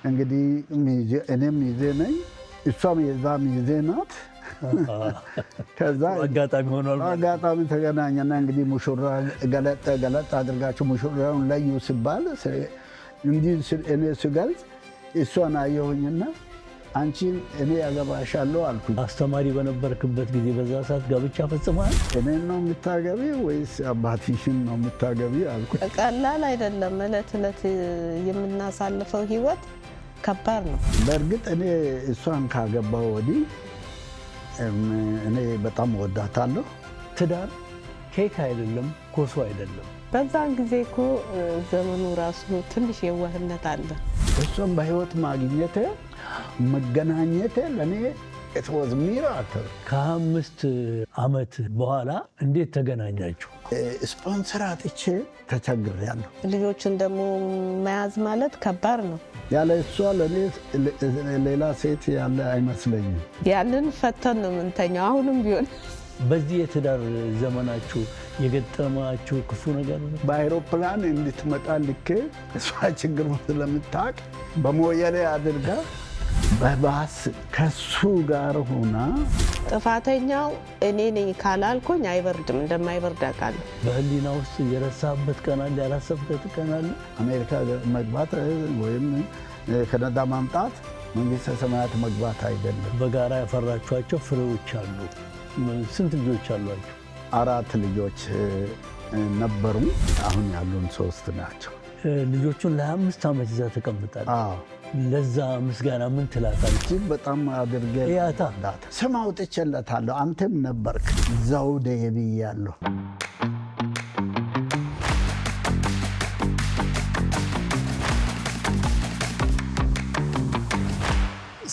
እንግዲህ እኔም ሚዜ ነኝ፣ እሷም የዛ ሚዜ ናት። ከዛ አጋጣሚ ሆኗል። አጋጣሚ ተገናኘና እንግዲህ ሙሽራ ገለጥ ገለጥ አድርጋችሁ ሙሽራውን ለዩ ሲባል እንዲህ እኔ ስገልጽ እሷን አየሁኝና አንቺን እኔ ያገባሻለሁ አልኩኝ። አስተማሪ በነበርክበት ጊዜ በዛ ሰዓት ጋብቻ ፈጽመሃል? እኔን ነው የምታገቢ ወይስ አባትሽን ነው የምታገቢ አልኩኝ። ቀላል አይደለም። እለት እለት የምናሳልፈው ህይወት ከባድ ነው። በእርግጥ እኔ እሷን ካገባሁ ወዲህ እኔ በጣም ወዳታለሁ። ትዳር ኬክ አይደለም፣ ኮሶ አይደለም። በዛን ጊዜ እኮ ዘመኑ ራሱ ትንሽ የዋህነት አለ። እሷን በህይወት ማግኘቴ መገናኘቴ ለእኔ it was miracle። ከ5 ዓመት በኋላ እንዴት ተገናኛችሁ? ስፖንሰር አጥቼ ተቸግሬያለሁ። ልጆችን ደግሞ መያዝ ማለት ከባድ ነው። ያለ እሷ ለእኔ ሌላ ሴት ያለ አይመስለኝም። ያንን ፈተን ነው የምንተኛው አሁንም ቢሆን። በዚህ የትዳር ዘመናችሁ የገጠማችሁ ክፉ ነገር? በአይሮፕላን እንድትመጣ ልኬ እሷ ችግር ስለምታውቅ በሞየሌ አድርጋ በባስ ከሱ ጋር ሆና። ጥፋተኛው እኔ ነኝ ካላልኩኝ አይበርድም፣ እንደማይበርድ አውቃለሁ። በህሊና ውስጥ የረሳበት ቀን አለ፣ ያላሰብበት ቀን አለ? አሜሪካ መግባት ወይም ካናዳ ማምጣት መንግስተ ሰማያት መግባት አይደለም። በጋራ ያፈራችኋቸው ፍሬዎች አሉ። ስንት ልጆች አሏቸው? 4 ልጆች ነበሩ። አሁን ያሉን 3 ናቸው። ልጆቹን ለ25 ዓመት ይዛ ተቀምጣለች። አዎ። ለዛ ምስጋና ምን ትላታለች? እጅግ በጣም አድርጌ ያታ ስም አውጥቼለታለሁ። አንተም ነበርክ ዘውዴ ብያለሁ።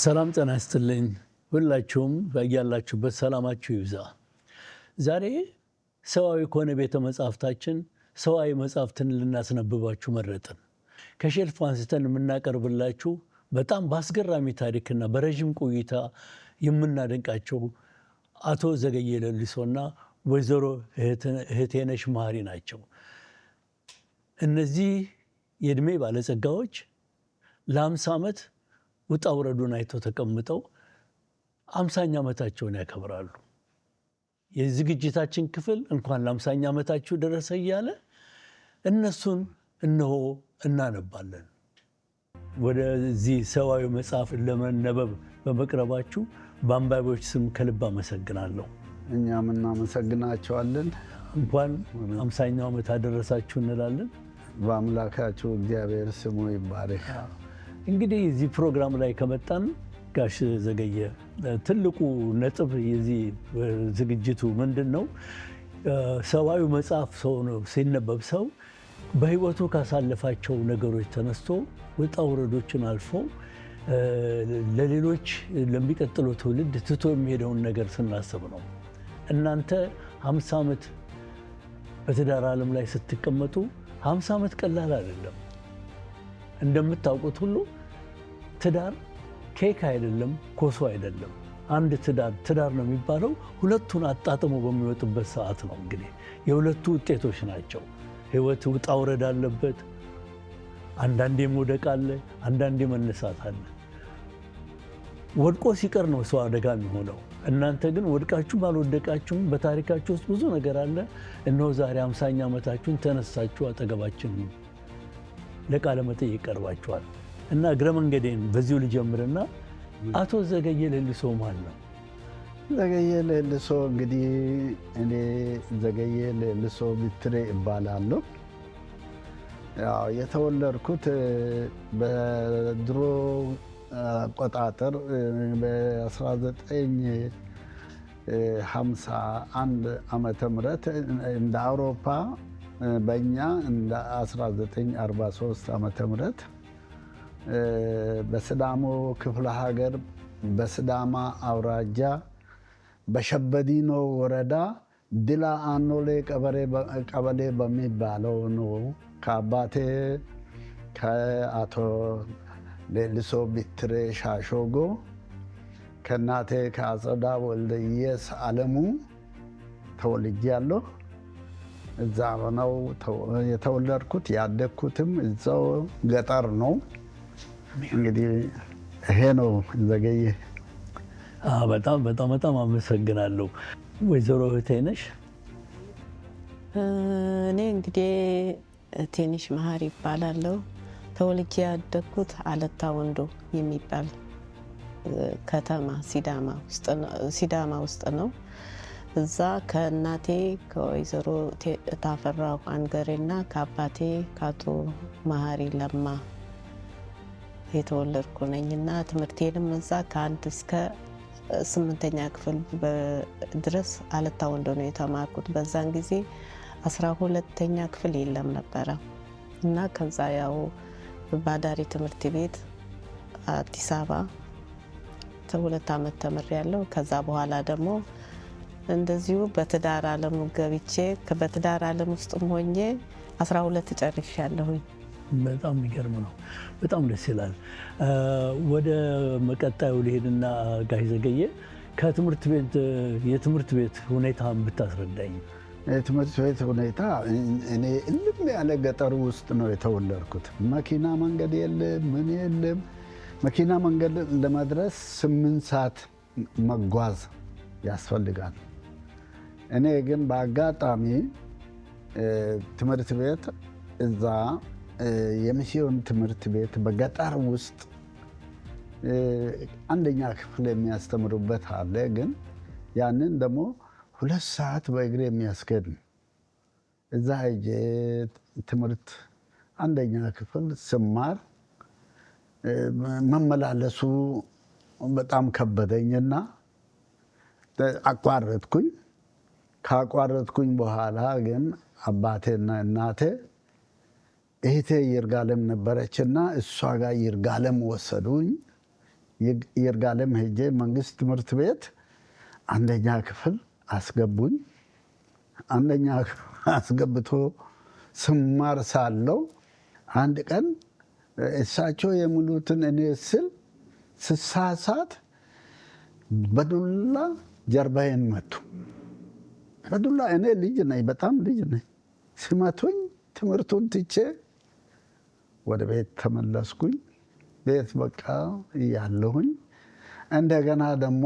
ሰላም ጤና ይስጥልኝ። ሁላችሁም በያላችሁበት ሰላማችሁ ይብዛ። ዛሬ ሰዋዊ ከሆነ ቤተ መጻሕፍታችን ሰዋዊ መጻሕፍትን ልናስነብባችሁ መረጥን። ከሼልፍ አንስተን የምናቀርብላችሁ በጣም በአስገራሚ ታሪክና በረጅም ቆይታ የምናደንቃቸው አቶ ዘገየ ሌሊሶና ወይዘሮ እህቴነሽ መሀሪ ናቸው። እነዚህ የእድሜ ባለጸጋዎች ለ50 ዓመት ውጣ ውረዱን አይተው ተቀምጠው 50ኛ ዓመታቸውን ያከብራሉ። የዝግጅታችን ክፍል እንኳን ለ50ኛ ዓመታችሁ ደረሰ እያለ እነሱን እነሆ እናነባለን። ወደዚህ ሰዋዊ መጽሐፍ ለመነበብ በመቅረባችሁ በአንባቢዎች ስም ከልብ አመሰግናለሁ። እኛም እናመሰግናቸዋለን። እንኳን 50ኛው ዓመት አደረሳችሁ እንላለን። በአምላካችሁ እግዚአብሔር ስሙ ይባረክ። እንግዲህ እዚህ ፕሮግራም ላይ ከመጣን ጋሽ ዘገየ ትልቁ ነጥብ የዚህ ዝግጅቱ ምንድነው? ሰዋዊ መጽሐፍ ሰው ነው ሲነበብ ሰው በህይወቱ ካሳለፋቸው ነገሮች ተነስቶ ውጣ ውረዶችን አልፎ ለሌሎች ለሚቀጥለው ትውልድ ትቶ የሚሄደውን ነገር ስናስብ ነው። እናንተ 50 ዓመት በትዳር ዓለም ላይ ስትቀመጡ 50 ዓመት ቀላል አይደለም። እንደምታውቁት ሁሉ ትዳር ኬክ አይደለም፣ ኮሶ አይደለም። አንድ ትዳር ትዳር ነው የሚባለው ሁለቱን አጣጥሞ በሚወጡበት ሰዓት ነው። እንግዲህ የሁለቱ ውጤቶች ናቸው። ህይወት ውጣ ውረድ አለበት። አንዳንዴ መውደቅ አለ፣ አንዳንዴ መነሳት አለ። ወድቆ ሲቀር ነው ሰው አደጋ የሚሆነው። እናንተ ግን ወድቃችሁም አልወደቃችሁም በታሪካችሁ ውስጥ ብዙ ነገር አለ። እነሆ ዛሬ 50ኛ ዓመታችሁን ተነሳችሁ አጠገባችን ለቃለ መጠይቅ ቀርባችኋል። እና እግረ መንገዴን በዚሁ ልጀምርና አቶ ዘገየ ሌሊሶ ማን ነው? ዘገየ ሌሊሶ እንግዲህ እኔ ዘገየ ሌሊሶ ቢትሬ እባላለሁ። ያው የተወለድኩት በድሮ አቆጣጠር በ1951 ዓመተ ምህረት እንደ አውሮፓ በእኛ እንደ 1943 ዓመተ ምህረት በሲዳሞ ክፍለ ሀገር በሲዳማ አውራጃ በሸበዲኖ ወረዳ ድላ አኖሌ ቀበሌ በሚባለው ነው ከአባቴ ከአቶ ሌሊሶ ቢትሬ ሻሾጎ ከእናቴ ከአጸዳ ወልደየስ አለሙ ተወልጃለሁ። እዛ ነው የተወለድኩት፣ ያደግኩትም እዛው ገጠር ነው። እንግዲህ ይሄ ነው ዘገየ። በጣም በጣም በጣም አመሰግናለሁ። ወይዘሮ እህቴነሽ። እኔ እንግዲህ ቴኒሽ መሀሪ ይባላለሁ። ተወልጄ ያደግኩት አለታ ወንዶ የሚባል ከተማ ሲዳማ ውስጥ ነው። እዛ ከእናቴ ከወይዘሮ ታፈራው አንገሬና ከአባቴ ከአቶ መሀሪ ለማ የተወለድኩ ነኝ እና ትምህርቴንም እዛ ከ1 እስከ 8ኛ ክፍል ድረስ አለታ ወንዶ ነው የተማርኩት። በዛን ጊዜ 12ኛ ክፍል የለም ነበረ እና ከዛ ያው ባዳሪ ትምህርት ቤት አዲስ አበባ 2 ዓመት ተምሬያለሁ። ከዛ በኋላ ደግሞ እንደዚሁ በትዳር ዓለም ገብቼ በትዳር ዓለም ውስጥም ሆኜ 12 ጨርሻለሁኝ። በጣም የሚገርም ነው። በጣም ደስ ይላል። ወደ መቀጣዩ ልሄድና ጋሽ ዘገየ ከትምህርት ቤት የትምህርት ቤት ሁኔታ ብታስረዳኝ። የትምህርት ቤት ሁኔታ እኔ እልም ያለ ገጠር ውስጥ ነው የተወለድኩት። መኪና መንገድ የለም፣ ምን የለም። መኪና መንገድ ለመድረስ 8 ሰዓት መጓዝ ያስፈልጋል። እኔ ግን በአጋጣሚ ትምህርት ቤት እዛ የሚስዮን ትምህርት ቤት በገጠር ውስጥ አንደኛ ክፍል የሚያስተምሩበት አለ። ግን ያንን ደግሞ 2 ሰዓት በእግሬ የሚያስኬድ ነው። እዛ ሄጄ ትምህርት አንደኛ ክፍል ስማር መመላለሱ በጣም ከበደኝና አቋረጥኩኝ። ካቋረጥኩኝ በኋላ ግን አባቴና እናቴ እህቴ ይርጋለም ነበረችና እሷ ጋር ይርጋለም ወሰዱኝ። ይርጋለም ሄጄ መንግስት ትምህርት ቤት አንደኛ ክፍል አስገቡኝ። አንደኛ ክፍል አስገብቶ ስማር ሳለው አንድ ቀን እሳቸው የሙሉትን እኔ ስል ስሳሳት በዱላ ጀርባዬን መቱ። በዱላ እኔ ልጅ ነኝ፣ በጣም ልጅ ነኝ። ሲመቱኝ ትምህርቱን ትቼ ወደ ቤት ተመለስኩኝ። ቤት በቃ እያለሁኝ እንደገና ደግሞ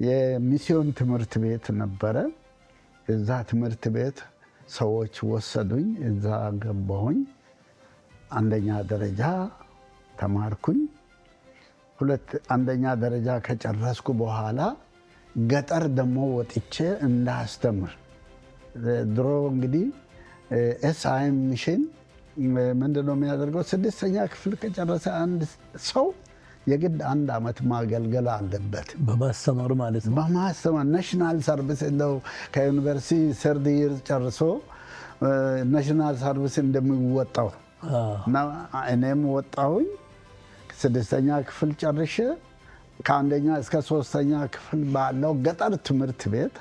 የሚስዮን ትምህርት ቤት ነበረ። እዛ ትምህርት ቤት ሰዎች ወሰዱኝ። እዛ ገባሁኝ። አንደኛ ደረጃ ተማርኩኝ። አንደኛ ደረጃ ከጨረስኩ በኋላ ገጠር ደግሞ ወጥቼ እንዳስተምር ድሮ እንግዲህ SIM mission ምንድነው የሚያደርገው? 6ኛ ክፍል ከጨረሰ አንድ ሰው የግድ 1 ዓመት ማገልገል አለበት። በማስተማር ማለት ነው። በማስተማር national service እንደው ከዩኒቨርሲቲ third year ጨርሶ national service እንደሚወጣው እና እኔም ወጣሁኝ። 6ኛ ክፍል ጨርሼ ከአንደኛ እስከ 3ኛ ክፍል ባለው ገጠር ትምህርት ቤት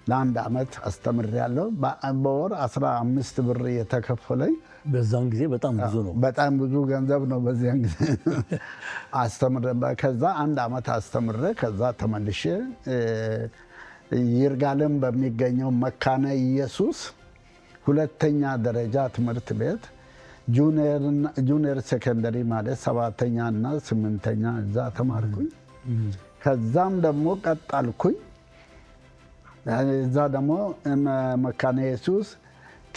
ለ1 ዓመት አስተምሬያለሁ። በወር 15 ብር የተከፈለኝ። በዛን ጊዜ በጣም ብዙ ነው። በጣም ብዙ ገንዘብ ነው በዚያን ጊዜ አስተምሬ። ከዛ 1 ዓመት አስተምሬ ከዛ ተመልሼ ይርጋለም በሚገኘው መካነ ኢየሱስ 2ኛ ደረጃ ትምህርት ቤት junior secondary ማለት 7ኛ እና 8ኛ እዛ ተማርኩኝ። ከዛም ደግሞ ቀጠልኩኝ። እዛ ደግሞ መካነ ኢየሱስ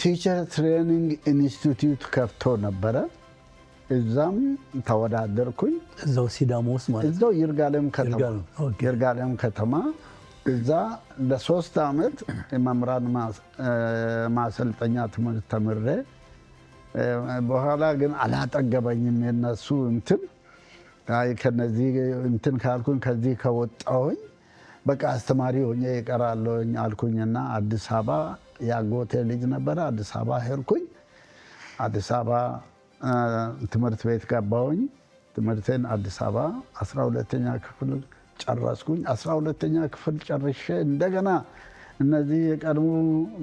teacher training institute ከፍቶ ነበረ። እዛም ተወዳደርኩኝ። እዛው ሲዳሞ ውስጥ ማለት ነው? እዛው ይርጋለም ከተማ። ይርጋለም፣ okay። ይርጋለም ከተማ እዛ ለ3 ዓመት የመምህራን ማሰልጠኛ ትምህርት ተምሬ በኋላ ግን አላጠገበኝም የነሱ እንትን። አይ ከነዚህ እንትን ካልኩኝ ከዚህ ከወጣሁኝ በቃ አስተማሪ ሆኜ እቀራለሁኝ አልኩኝና አዲስ አበባ ያጎቴ ልጅ ነበረ። አዲስ አበባ ሄድኩኝ። አዲስ አበባ ትምህርት ቤት ገባሁኝ። ትምህርቴን አዲስ አበባ 12ኛ ክፍል ጨረስኩኝ። 12ኛ ክፍል ጨርሼ እንደገና እነዚህ የቀድሞ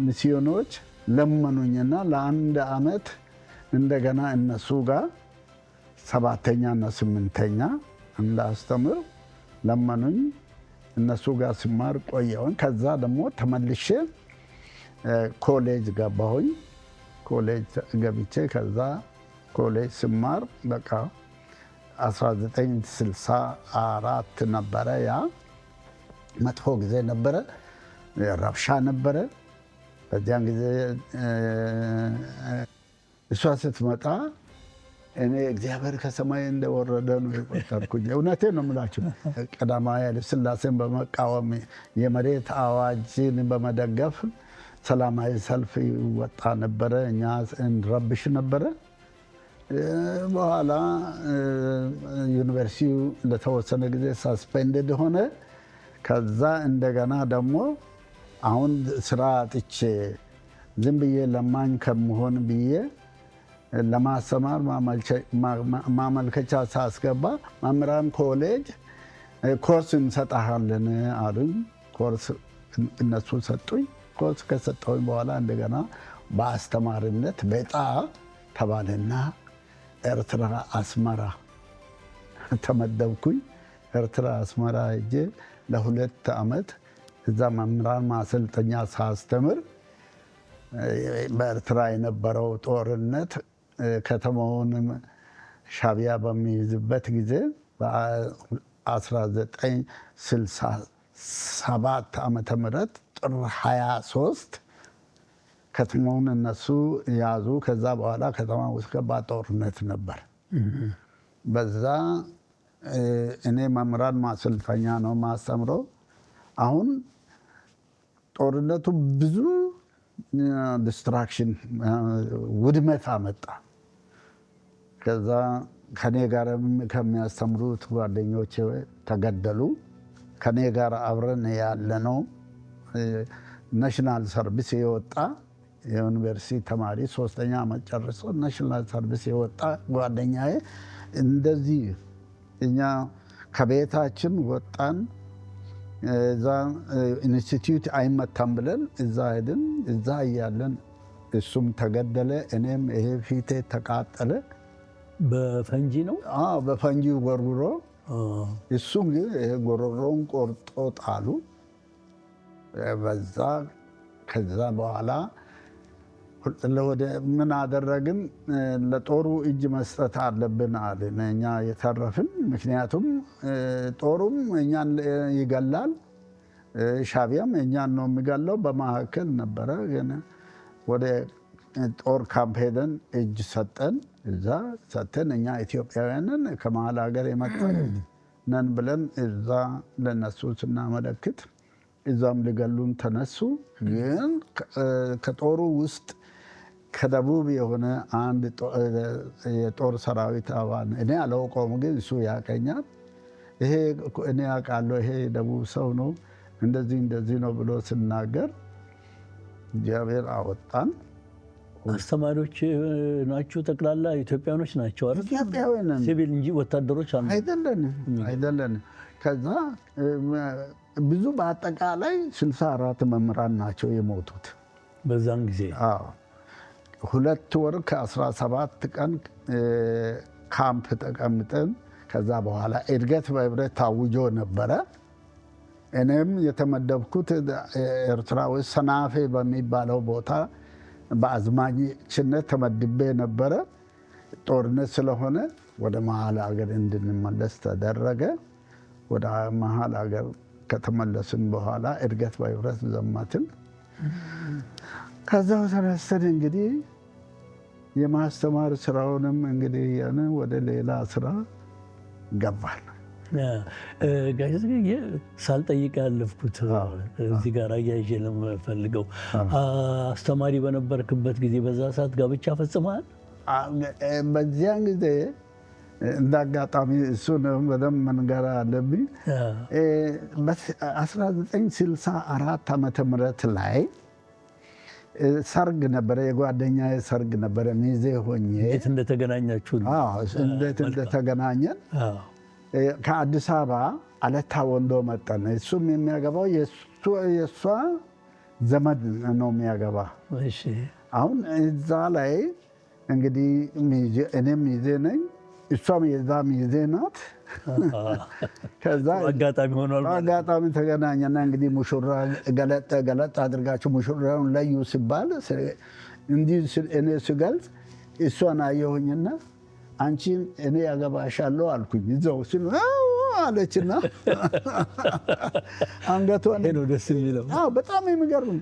ሚስዮኖች ለመኑኝና ለ1 ዓመት እንደገና እነሱ ጋር 7ኛ እና 8ኛ እንዳስተምር ለመኑኝ። እነሱ ጋር ስማር ቆየሁኝ። ከዛ ደግሞ ተመልሼ ኮሌጅ ገባሁኝ። ኮሌጅ ገብቼ ከዛ ኮሌጅ ስማር በቃ 1964 ነበረ። ያ መጥፎ ጊዜ ነበረ፣ ረብሻ ነበረ። በዚያን ጊዜ እሷ ስትመጣ እኔ እግዚአብሔር ከሰማይ እንደወረደ ነው የቆጠርኩኝ። እውነቴን ነው የምላቸው። ቀዳማዊ ኃይለ ሥላሴን በመቃወም፣ የመሬት አዋጅን በመደገፍ ሰላማዊ ሰልፍ ይወጣ ነበረ። እኛ እንረብሽ ነበረ። በኋላ ዩኒቨርሲቲው ለተወሰነ ጊዜ suspended ሆነ። ከዛ እንደገና ደግሞ አሁን ስራ አጥቼ ዝም ብዬ ለማኝ ከምሆን ብዬ ለማስተማር ማመልከቻ ሳስገባ መምህራን ኮሌጅ ኮርስ እንሰጣሃለን አሉኝ። ኮርስ እነሱ ሰጡኝ። ኮርስ ከሰጠሁኝ በኋላ እንደገና በአስተማሪነት በዕጣ ተባለና ኤርትራ አስመራ ተመደብኩኝ። ኤርትራ አስመራ ሄጄ ለ2 ዓመት እዛ መምህራን ማሰልጠኛ ሳስተምር በኤርትራ የነበረው ጦርነት ከተማውን ሻቢያ በሚይዝበት ጊዜ በ1967 ዓመተ ምህረት ጥር 23 ከተማውን እነሱ ያዙ። ከዛ በኋላ ከተማ ውስጥ ከባድ ጦርነት ነበር። በዛ እኔ መምህራን ማሰልጠኛ ነው ማስተምረው። አሁን ጦርነቱ ብዙ destruction፣ ውድመት አመጣ። ከዛ ከኔ ጋር ከሚያስተምሩት ጓደኞች ተገደሉ። ከኔ ጋር አብረን ያለነው national service የወጣ የዩኒቨርሲቲ ተማሪ፣ ሶስተኛ ዓመት ጨርሶ national service የወጣ ጓደኛዬ እንደዚህ እኛ ከቤታችን ወጣን። እዛ ኢንስቲትዩት አይመታም ብለን እዛ ሄድን። እዛ እያለን እሱም ተገደለ፣ እኔም ይሄ ፊቴ ተቃጠለ። በፈንጂ ነው? አዎ፣ በፈንጂ ወርውሮ። እሱም ግን ይሄ ጎሮሮውን ቆርጦ ጣሉ። በዛ ከዛ በኋላ ወደ ምን አደረግን? ለጦሩ እጅ መስጠት አለብን አልን እኛ የተረፍን። ምክንያቱም ጦሩም እኛን ይገላል፣ ሻቢያም እኛን ነው የሚገለው። በመካከል ነበረ። ግን ወደ ጦር ካምፕ ሄደን እጅ ሰጠን። እዛ ሰጠን። እኛ ኢትዮጵያውያንን ከመሀል ሀገር የመጣን ነን ብለን እዛ ለነሱ ስናመለክት እዛም ሊገሉን ተነሱ። ግን ከጦሩ ውስጥ ከደቡብ የሆነ አንድ የጦር ሰራዊት አባል፣ እኔ አላውቀውም፣ ግን እሱ ያቀኛል። ይሄ እኔ ያውቃለሁ፣ ይሄ የደቡብ ሰው ነው፣ እንደዚህ እንደዚህ ነው ብሎ ስናገር እግዚአብሔር አወጣን። አስተማሪዎች ናችሁ? ጠቅላላ ኢትዮጵያኖች ናቸው አይደል? ኢትዮጵያዊ ነን። ሲቪል እንጂ ወታደሮች አሉ? አይደለንም፣ አይደለንም። ከዛ ብዙ በአጠቃላይ 64 መምህራን ናቸው የሞቱት። በዛን ጊዜ? አዎ። 2 ወር ከ17 ቀን ካምፕ ተቀምጠን ከዛ በኋላ እድገት በህብረት ታውጆ ነበረ። እኔም የተመደብኩት ኤርትራ ውስጥ ሰናፌ በሚባለው ቦታ በአዝማችነት ተመድቤ ነበረ። ጦርነት ስለሆነ ወደ መሀል ሀገር እንድንመለስ ተደረገ። ወደ መሀል ሀገር ከተመለስን በኋላ እድገት በህብረት ዘመትን። ከዛው ተነስተን እንግዲህ የማስተማር ስራውንም እንግዲህ ያን ወደ ሌላ ስራ ገባል። ጋሽ ዘገየ፣ ሳልጠይቅ ያለፍኩት እዚህ ጋር አያይዤ ለምፈልገው፣ አስተማሪ በነበርክበት ጊዜ በዛ ሰዓት ጋብቻ ፈጽመሃል? በዚያን ጊዜ እንደ አጋጣሚ እሱን በደንብ መንገር አለብኝ። በ1964 ዓመተ ምህረት ላይ ሰርግ ነበረ፣ የጓደኛ ሰርግ ነበረ። ሚዜ ሆኜ እንዴት እንደተገናኛችሁ? እንዴት እንደተገናኘን ከአዲስ አበባ አለታ ወንዶ መጣን። እሱም የሚያገባው የእሷ ዘመድ ነው የሚያገባ። አሁን እዛ ላይ እንግዲህ እኔም ሚዜ ነኝ፣ እሷም የዛ ሚዜ ናት። ከዛ አጋጣሚ ሆኗል። አጋጣሚ ተገናኘና እንግዲህ ሙሽራ ገለጥ ገለጥ አድርጋችሁ ሙሽራውን ለዩ ሲባል እንዲህ እኔ ስገልጽ እሷን አየሁኝና አንቺን እኔ ያገባሻለሁ አልኩኝ። እዛው ሲሉ አለችና አንገቷን ነው ደስ የሚለው። አዎ በጣም የሚገርም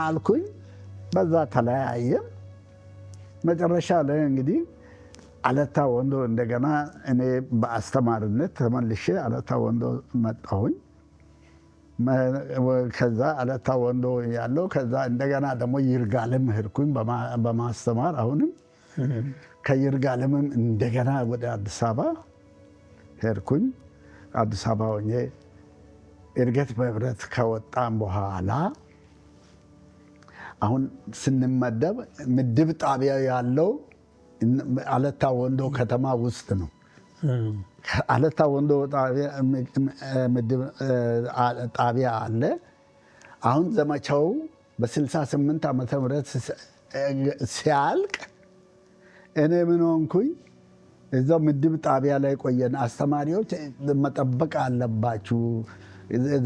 አልኩኝ። በዛ ተለያየን። መጨረሻ ላይ እንግዲህ አለታ ወንዶ እንደገና እኔ በአስተማሪነት ተመልሼ አለታ ወንዶ መጣሁኝ። ከዛ አለታ ወንዶ ያለው ከዛ እንደገና ደግሞ ይርጋለም ሄድኩኝ በማስተማር አሁንም ከይርጋለምም እንደገና ወደ አዲስ አበባ ሄድኩኝ። አዲስ አበባ ሆኜ እድገት በህብረት ከወጣም በኋላ አሁን ስንመደብ ምድብ ጣቢያ ያለው አለታ ወንዶ ከተማ ውስጥ ነው። አለታ ወንዶ ምድብ ጣቢያ አለ። አሁን ዘመቻው በ68 ዓመተ ምህረት ሲያልቅ እኔ ምን ሆንኩኝ? እዛው ምድብ ጣቢያ ላይ ቆየን። አስተማሪዎች መጠበቅ አለባችሁ፣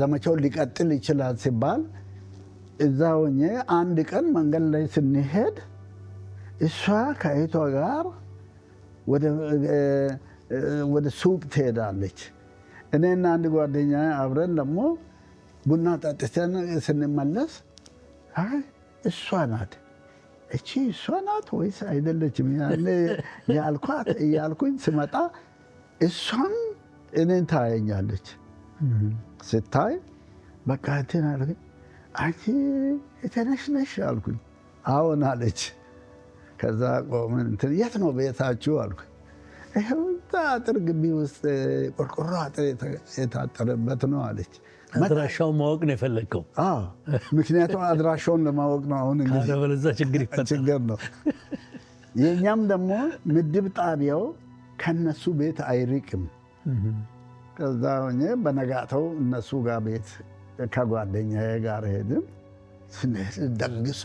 ዘመቻው ሊቀጥል ይችላል ሲባል እዛ ሆኜ አንድ ቀን መንገድ ላይ ስንሄድ እሷ ከእህቷ ጋር ወደ ሱቅ ትሄዳለች። እኔና አንድ ጓደኛ አብረን ደግሞ ቡና ጠጥተን ስንመለስ አይ እሷ ናት እቺ እሷ ናት ወይስ አይደለችም ያልኳት እያልኩኝ ስመጣ እሷም እኔን ታየኛለች። ስታይ በቃ እንትን አልኩኝ፣ አንቺ የተነሽ ነሽ አልኩኝ። አዎን አለች። ከዛ ቆምን። እንትን የት ነው ቤታችሁ አልኩኝ። ይኸው እዛ አጥር ግቢ ውስጥ ቆርቆሮ አጥር የታጠረበት ነው አለች። አድራሻውን ማወቅ ነው የፈለግከው? አዎ፣ ምክንያቱም አድራሻውን ለማወቅ ነው። አሁን እንግዲህ ካለበለዚያ ችግር ይፈጠራል። ችግር ነው። የእኛም ደግሞ ምድብ ጣቢያው ከነሱ ቤት አይርቅም። ከዛ ሆኜ በነጋተው እነሱ ጋር ቤት ከጓደኛዬ ጋር ሄድን። ስንሄድ ደግሶ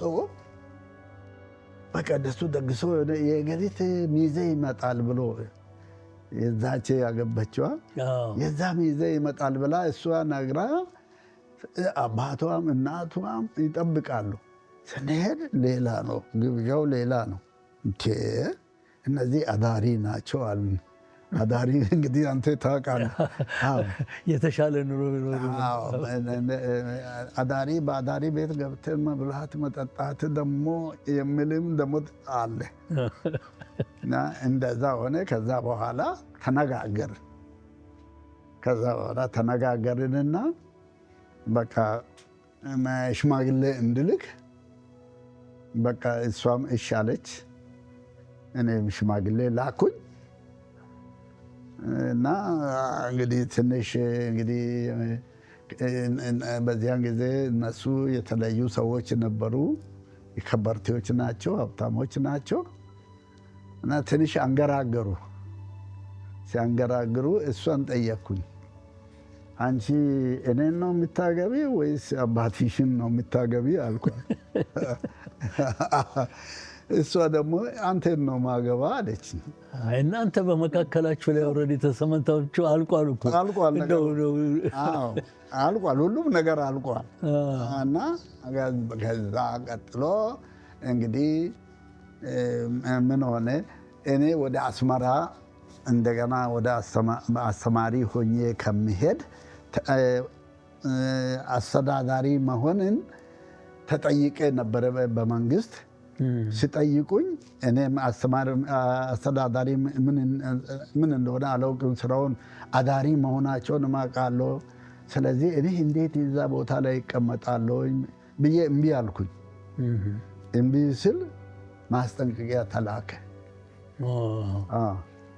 በቃ ደሱ ደግሶ የገሊት ሚዜ ይመጣል ብሎ የዛች ያገባችዋ የዛ ሚዜ ይመጣል ብላ እሷ ነግራ አባቷም እናቷም ይጠብቃሉ። ስንሄድ ሌላ ነው ግብዣው፣ ሌላ ነው። እንዴ እነዚህ አዳሪ ናቸው አልን። አዳሪ እንግዲህ አንተ ታውቃለህ። የተሻለ ኑሮ አዳሪ በአዳሪ ቤት ገብተን መብላት መጠጣት ደግሞ የሚልም ደግሞ አለ እና እንደዛ ሆነ። ከዛ በኋላ ተነጋገርን። ከዛ በኋላ ተነጋገርንና በቃ ሽማግሌ እንድልክ በቃ እሷም እሺ አለች። እኔም ሽማግሌ ላኩኝ። እና እንግዲህ ትንሽ እንግዲህ በዚያን ጊዜ እነሱ የተለዩ ሰዎች ነበሩ። ከበርቴዎች ናቸው፣ ሀብታሞች ናቸው። እና ትንሽ አንገራገሩ። ሲያንገራግሩ እሷን ጠየቅኩኝ። አንቺ እኔን ነው የምታገቢ ወይስ አባትሽን ነው የምታገቢ አልኳት። እሷ ደግሞ አንተን ነው ማገባ አለች። እናንተ በመካከላችሁ ላይ already ተሰመንታችሁ አልቋል እኮ። አልቋል፣ አልቋል፣ ሁሉም ነገር አልቋል። እና ከዛ ቀጥሎ እንግዲህ ምን ሆነ? እኔ ወደ አስመራ እንደገና ወደ አስተማሪ ሆኜ ከሚሄድ አስተዳዳሪ መሆንን ተጠይቄ ነበረ በመንግስት። ሲጠይቁኝ እኔም አስተዳዳሪ ምን እንደሆነ አላውቅም፣ ስራውን አዳሪ መሆናቸውን አውቃለሁ። ስለዚህ እኔ እንዴት እዛ ቦታ ላይ ይቀመጣለሁ ብዬ እምቢ አልኩኝ። እምቢ ስል ማስጠንቀቂያ ተላከ።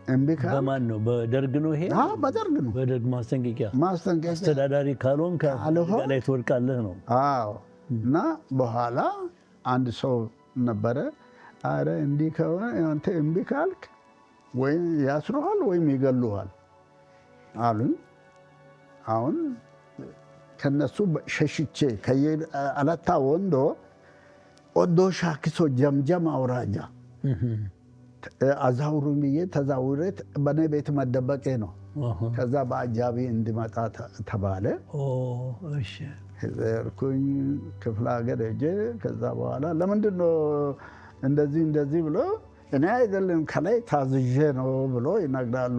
እምቢ በማን ነው? በደርግ ነው ይሄ? በደርግ ነው። በደርግ ማስጠንቀቂያ ማስጠንቀቂያ አስተዳዳሪ ካልሆንክ ላይ ትወድቃለህ ነው። አዎ። እና በኋላ አንድ ሰው ነበረ። አረ እንዲህ ከሆነ አንተ እምቢ ካልክ ወይም ያስሩሃል ወይም ይገሉሃል አሉኝ። አሁን ከነሱ ሸሽቼ ከአለታ ወንዶ ኦዶ ሻኪሶ ጀምጀም አውራጃ አዛውሩኝ ብዬ ተዛውሬ በእኔ ቤት መደበቄ ነው። ከዛ በአጃቢ እንዲመጣ ተባለ። ሄድኩኝ ክፍለ ሀገር ሄጄ ከዛ በኋላ ለምንድን ነው እንደዚህ እንደዚህ ብሎ እኔ አይደለም ከላይ ታዝዤ ነው ብሎ ይነግራሉ።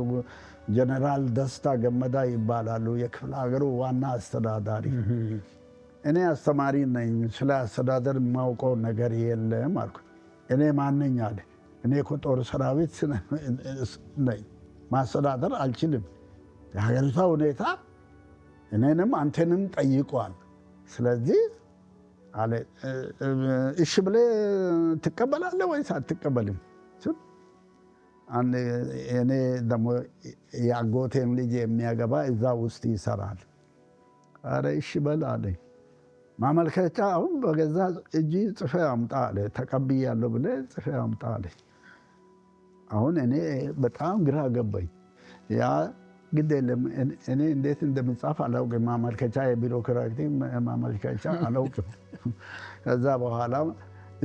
ጀነራል ደስታ ገመዳ ይባላሉ፣ የክፍለ ሀገሩ ዋና አስተዳዳሪ። እኔ አስተማሪ ነኝ፣ ስለ አስተዳደር የማውቀው ነገር የለም አልኩ። እኔ ማነኝ አለ። እኔ እኮ ጦር ሰራዊት ነኝ፣ ማስተዳደር አልችልም። የሀገሪቷ ሁኔታ እኔንም አንተንም ጠይቋል። ስለዚህ አለ እሺ ብለህ ትቀበላለህ ወይስ አትቀበልም? እኔ ደግሞ የአጎቴን ልጅ የሚያገባ እዛ ውስጥ ይሰራል። አረ እሺ በል አለኝ። ማመልከቻ አሁን በገዛ እጅ ጽፌ አምጣ አለ። ተቀብያለሁ ብለህ ጽፌ አምጣ አለኝ። አሁን እኔ በጣም ግራ ገባኝ። ያ ግድ የለም እኔ እንዴት እንደሚጻፍ አላውቅም። ማመልከቻ የቢሮክራቲ ማመልከቻ አላውቅም። ከዛ በኋላ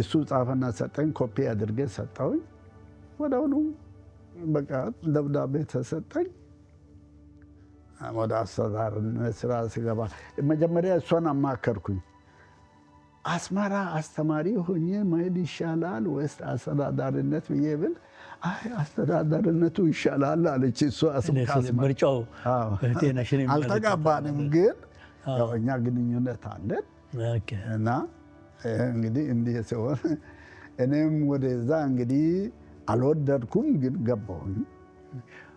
እሱ ጻፈና ሰጠኝ። ኮፒ አድርጌ ሰጠውኝ። ወዲያውኑ በቃ ደብዳቤ ተሰጠኝ። ወደ አስተዳደርነት ስራ ስገባ መጀመሪያ እሷን አማከርኩኝ። አስመራ አስተማሪ ሆኜ መሄድ ይሻላል ወይስ አስተዳዳሪነት ብዬ ብል፣ አይ አስተዳዳሪነቱ ይሻላል አለች። እሷ ምርጫው እህቴ ነሽ። አልተጋባንም፣ ግን ያው እኛ ግንኙነት አለን እና እንግዲህ እንዲህ ሲሆን እኔም ወደዛ እንግዲህ አልወደድኩም፣ ግን ገባሁኝ።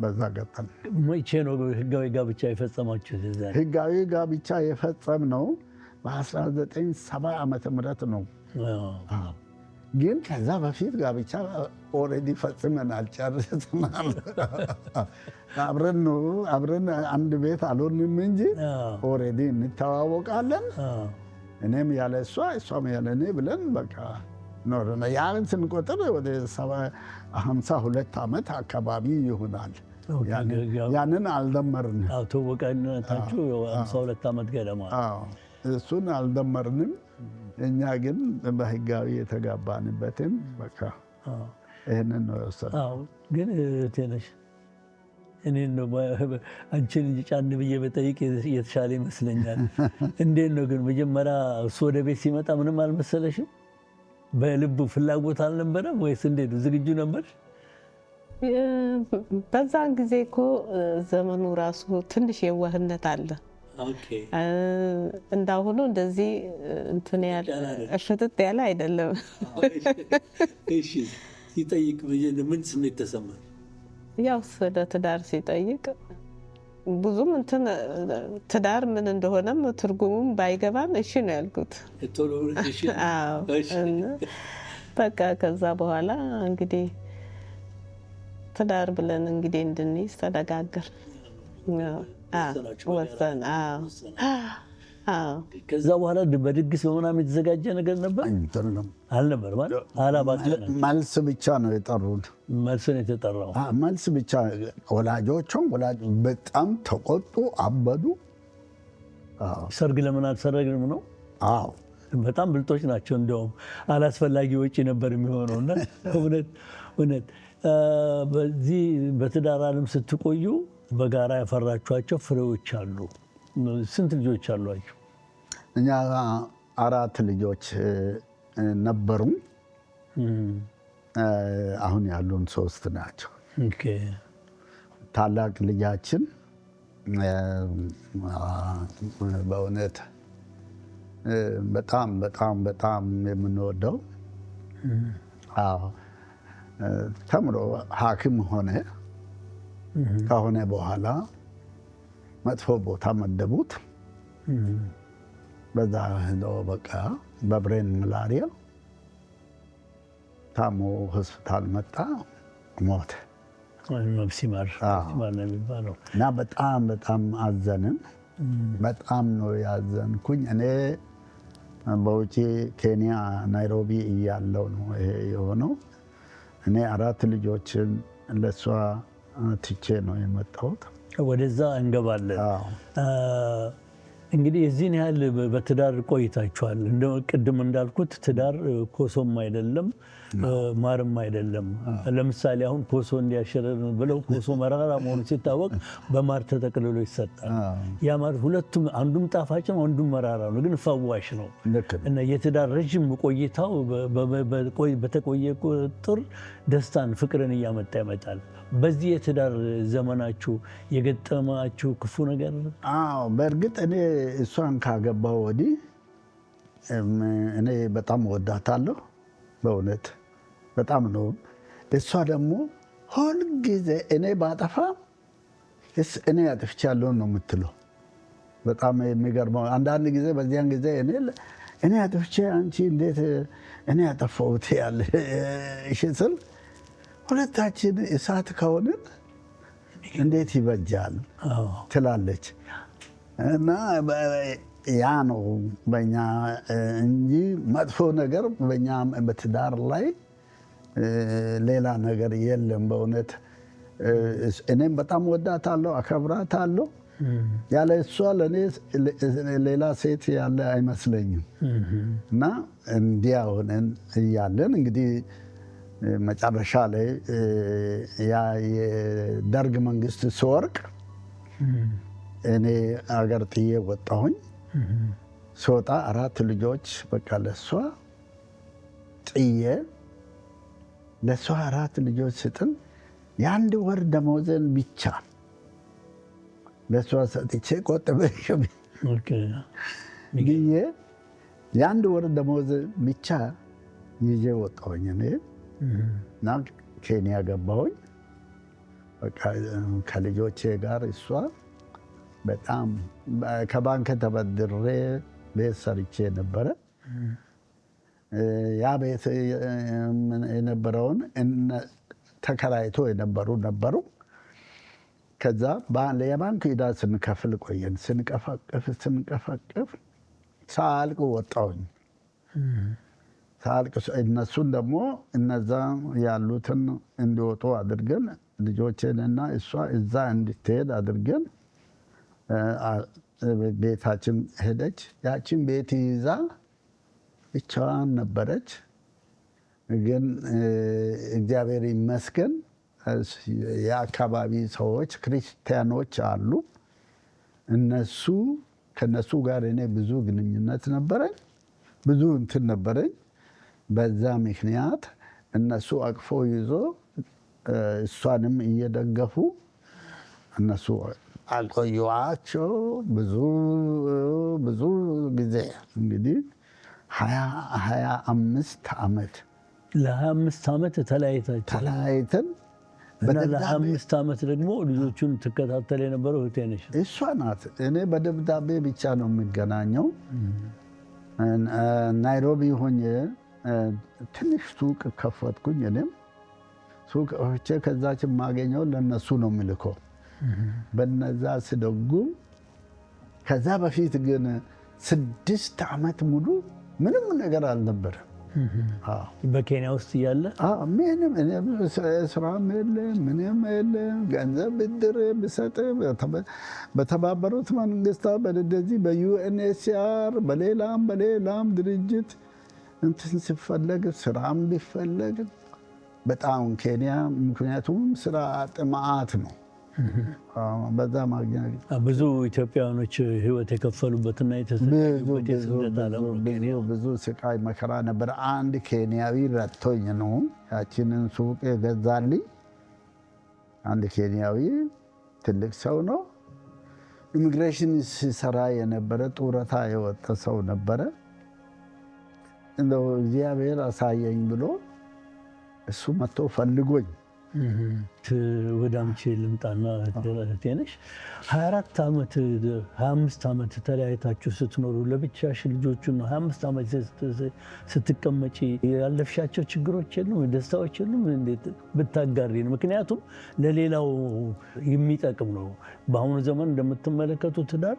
በዛ ገጠም። መቼ ነው ህጋዊ ጋብቻ የፈጸማችሁት? እዛ ህጋዊ ጋብቻ የፈጸምነው በ1970 ዓመተ ምህረት ነው። ግን ከዛ በፊት ጋብቻ already ፈጽመናል፣ ጨርሰናል። አብረን ነው፣ አብረን አንድ ቤት አልሆንም እንጂ already እንተዋወቃለን። እኔም ያለ እሷ እሷም ያለ እኔ ብለን በቃ ኖረን ያን ስንቆጥር ወደ 52 ዓመት አካባቢ ይሆናል። ያንን አልደመርንም። ትውውቅነታችሁ 52 ዓመት ገደማ። እሱን አልደመርንም። እኛ ግን በህጋዊ የተጋባንበትን በቃ ይህንን ነው የወሰድነው። ግን እህቴ ነሽ፣ እኔ ነው አንቺን እንጂ ጫን ብዬ በጠይቅ የተሻለ ይመስለኛል። እንዴት ነው ግን መጀመሪያ እሱ ወደ ቤት ሲመጣ ምንም አልመሰለሽም? በልቡ ፍላጎት አልነበረም ወይስ እንዴት ነው? ዝግጁ ነበር? በዛን ጊዜ እኮ ዘመኑ ራሱ ትንሽ የዋህነት አለ። እንዳሁኑ እንደዚህ እንትን ያለ ፍጥጥ ያለ አይደለም። እሺ፣ ሲጠይቅ ምን ስሜት ተሰማ? ያው ስለ ትዳር ሲጠይቅ ብዙም እንትን ትዳር ምን እንደሆነም ትርጉሙም ባይገባም እሺ ነው ያልኩት። አዎ፣ በቃ ከዛ በኋላ እንግዲህ ትዳር ብለን እንግዲህ እንድንይዝ ተነጋገር ወሰን። ከዛ በኋላ በድግስ በምናምን የተዘጋጀ ነገር ነበር አልነበር? ማለት መልስ ብቻ ነው የጠሩን። መልስ ነው የተጠራው። መልስ ብቻ። ወላጆቹም በጣም ተቆጡ፣ አበዱ። ሰርግ ለምን አልሰረግንም ነው? አዎ። በጣም ብልጦች ናቸው። እንደውም አላስፈላጊ ወጪ ነበር የሚሆነው። እና እውነት እውነት በዚህ በትዳር ዓለም ስትቆዩ በጋራ ያፈራችኋቸው ፍሬዎች አሉ። ስንት ልጆች አሏቸው? እኛ አራት ልጆች ነበሩ። አሁን ያሉን ሶስት ናቸው። ታላቅ ልጃችን በእውነት በጣም በጣም በጣም የምንወደው፣ አዎ፣ ተምሮ ሐኪም ሆነ። ከሆነ በኋላ መጥፎ ቦታ መደቡት። በዛ ሄዶ በቃ በ brain malaria ታሞ ሆስፒታል መጣ፣ ሞተ። ሲማር ነው የሚባለው። እና በጣም በጣም አዘንን። በጣም ነው ያዘንኩኝ። እኔ በውጪ ኬንያ ናይሮቢ እያለው ነው ይሄ የሆነው። እኔ አራት ልጆችን ለእሷ ትቼ ነው የመጣሁት። ወደዛ እንገባለን። እንግዲህ የዚህን ያህል በትዳር ቆይታችኋል። እንደ ቅድም እንዳልኩት ትዳር ኮሶም አይደለም ማርም አይደለም። ለምሳሌ አሁን ኮሶ እንዲያሸረር ብለው ኮሶ መራራ መሆኑ ሲታወቅ በማር ተጠቅልሎ ይሰጣል። ያ ማር ሁለቱም አንዱም ጣፋጭ ነው፣ አንዱም መራራ ነው፣ ግን ፈዋሽ ነው። እና የትዳር ረዥም ቆይታው በተቆየ ቁጥር ደስታን፣ ፍቅርን እያመጣ ይመጣል። በዚህ የትዳር ዘመናችሁ የገጠማችሁ ክፉ ነገር? አዎ፣ በእርግጥ እኔ እሷን ካገባሁ ወዲህ እኔ በጣም ወዳታለሁ። በእውነት በጣም ነው። እሷ ደግሞ ሁልጊዜ እኔ ባጠፋ እኔ አጥፍቻለሁ ነው የምትለው። በጣም የሚገርመው አንዳንድ ጊዜ በዚያን ጊዜ እኔ አጥፍቼ አንቺ እንዴት እኔ ያጠፋሁት ያለ እሺ ስል ሁለታችን እሳት ከሆንን እንዴት ይበጃል ትላለች። እና ያ ነው በእኛ እንጂ መጥፎ ነገር በእኛ በትዳር ላይ ሌላ ነገር የለም። በእውነት እኔም በጣም ወዳታለሁ፣ አከብራታለሁ። ያለ እሷ ለእኔ ሌላ ሴት ያለ አይመስለኝም። እና እንዲያ ሆነን እያለን እንግዲህ መጨረሻ ላይ ያ የደርግ መንግስት ሲወርቅ እኔ አገር ጥዬ ወጣሁኝ። ስወጣ 4 ልጆች በቃ ለሷ ጥዬ ለሷ 4 ልጆች ስጥል የአንድ ወር ደመወዜን ብቻ ለሷ ሰጥቼ ቆጥቤ ብዬ የአንድ ወር ደመወዝ ብቻ ይዤ ወጣሁኝ እኔ እና ኬንያ ገባሁኝ። በቃ ከልጆቼ ጋር እሷ በጣም ከባንክ ተበድሬ ቤት ሰርቼ ነበረ። ያ ቤት የነበረውን ተከራይቶ የነበሩ ነበሩ። ከዛ የባንክ ዕዳ ስንከፍል ቆየን። ስንቀፈቅፍ ሳልቅ ወጣሁኝ። ሳልቅ እነሱን ደግሞ እነዛ ያሉትን እንዲወጡ አድርገን ልጆቼንና እሷ እዛ እንድትሄድ አድርገን ቤታችን ሄደች። ያችን ቤት ይዛ ብቻዋን ነበረች። ግን እግዚአብሔር ይመስገን የአካባቢ ሰዎች ክርስቲያኖች አሉ። ከነሱ ጋር እኔ ብዙ ግንኙነት ነበረኝ፣ ብዙ እንትን ነበረኝ። በዛ ምክንያት እነሱ አቅፎ ይዞ እሷንም እየደገፉ እነሱ አቆዩዋቸው ብዙ ብዙ ጊዜ እንግዲህ 25 ዓመት ለ25 ዓመት ተለያይታችሁ ተለያይተን እና ለ25 ዓመት ደግሞ ልጆቹን ትከታተል የነበረው እህቴ ነሽ? እሷ ናት። እኔ በደብዳቤ ብቻ ነው የምገናኘው። ናይሮቢ ሆኜ ትንሽ ሱቅ ከፈትኩኝ። እኔም ሱቅ ከፍቼ ከዛች የማገኘው ለነሱ ነው የምልከው። በነዛ ስደጉም ከዛ በፊት ግን 6 ዓመት ሙሉ ምንም ነገር አልነበረም። በኬንያ ውስጥ እያለ? ምንም እኔ ስራም የለም ምንም የለም። ገንዘብ ብድር ብሰጥ በተባበሩት መንግስታት በእንደዚህ በዩኤንኤችሲአር በሌላም በሌላም ድርጅት እንትን ሲፈለግ ስራም ቢፈለግ በጣም ኬንያ ምክንያቱም ስራ አጥ መዓት ነው። በዛ ማግኘት ብዙ ኢትዮጵያውያኖች ህይወት የከፈሉበትና የተሰቃዩበት የስደት ዓለም ነው ኬንያ። ብዙ ስቃይ መከራ ነበር። አንድ ኬንያዊ ረድቶኝ ነው ያችንን ሱቅ የገዛልኝ። አንድ ኬንያዊ ትልቅ ሰው ነው። ኢሚግሬሽን ሲሰራ የነበረ ጡረታ የወጣ ሰው ነበረ። እንደው እግዚአብሔር አሳየኝ ብሎ እሱ መጥቶ ፈልጎኝ ወደ አንቺ ልምጣና እህቴ ነሽ። 24 ዓመት 25 ዓመት ተለያይታችሁ ስትኖሩ ለብቻሽ ልጆቹን ነው 25 ዓመት ስትቀመጪ ያለፍሻቸው ችግሮች የሉም? ደስታዎች የሉም? እንዴት ብታጋሪ ነው? ምክንያቱም ለሌላው የሚጠቅም ነው። በአሁኑ ዘመን እንደምትመለከቱት ትዳር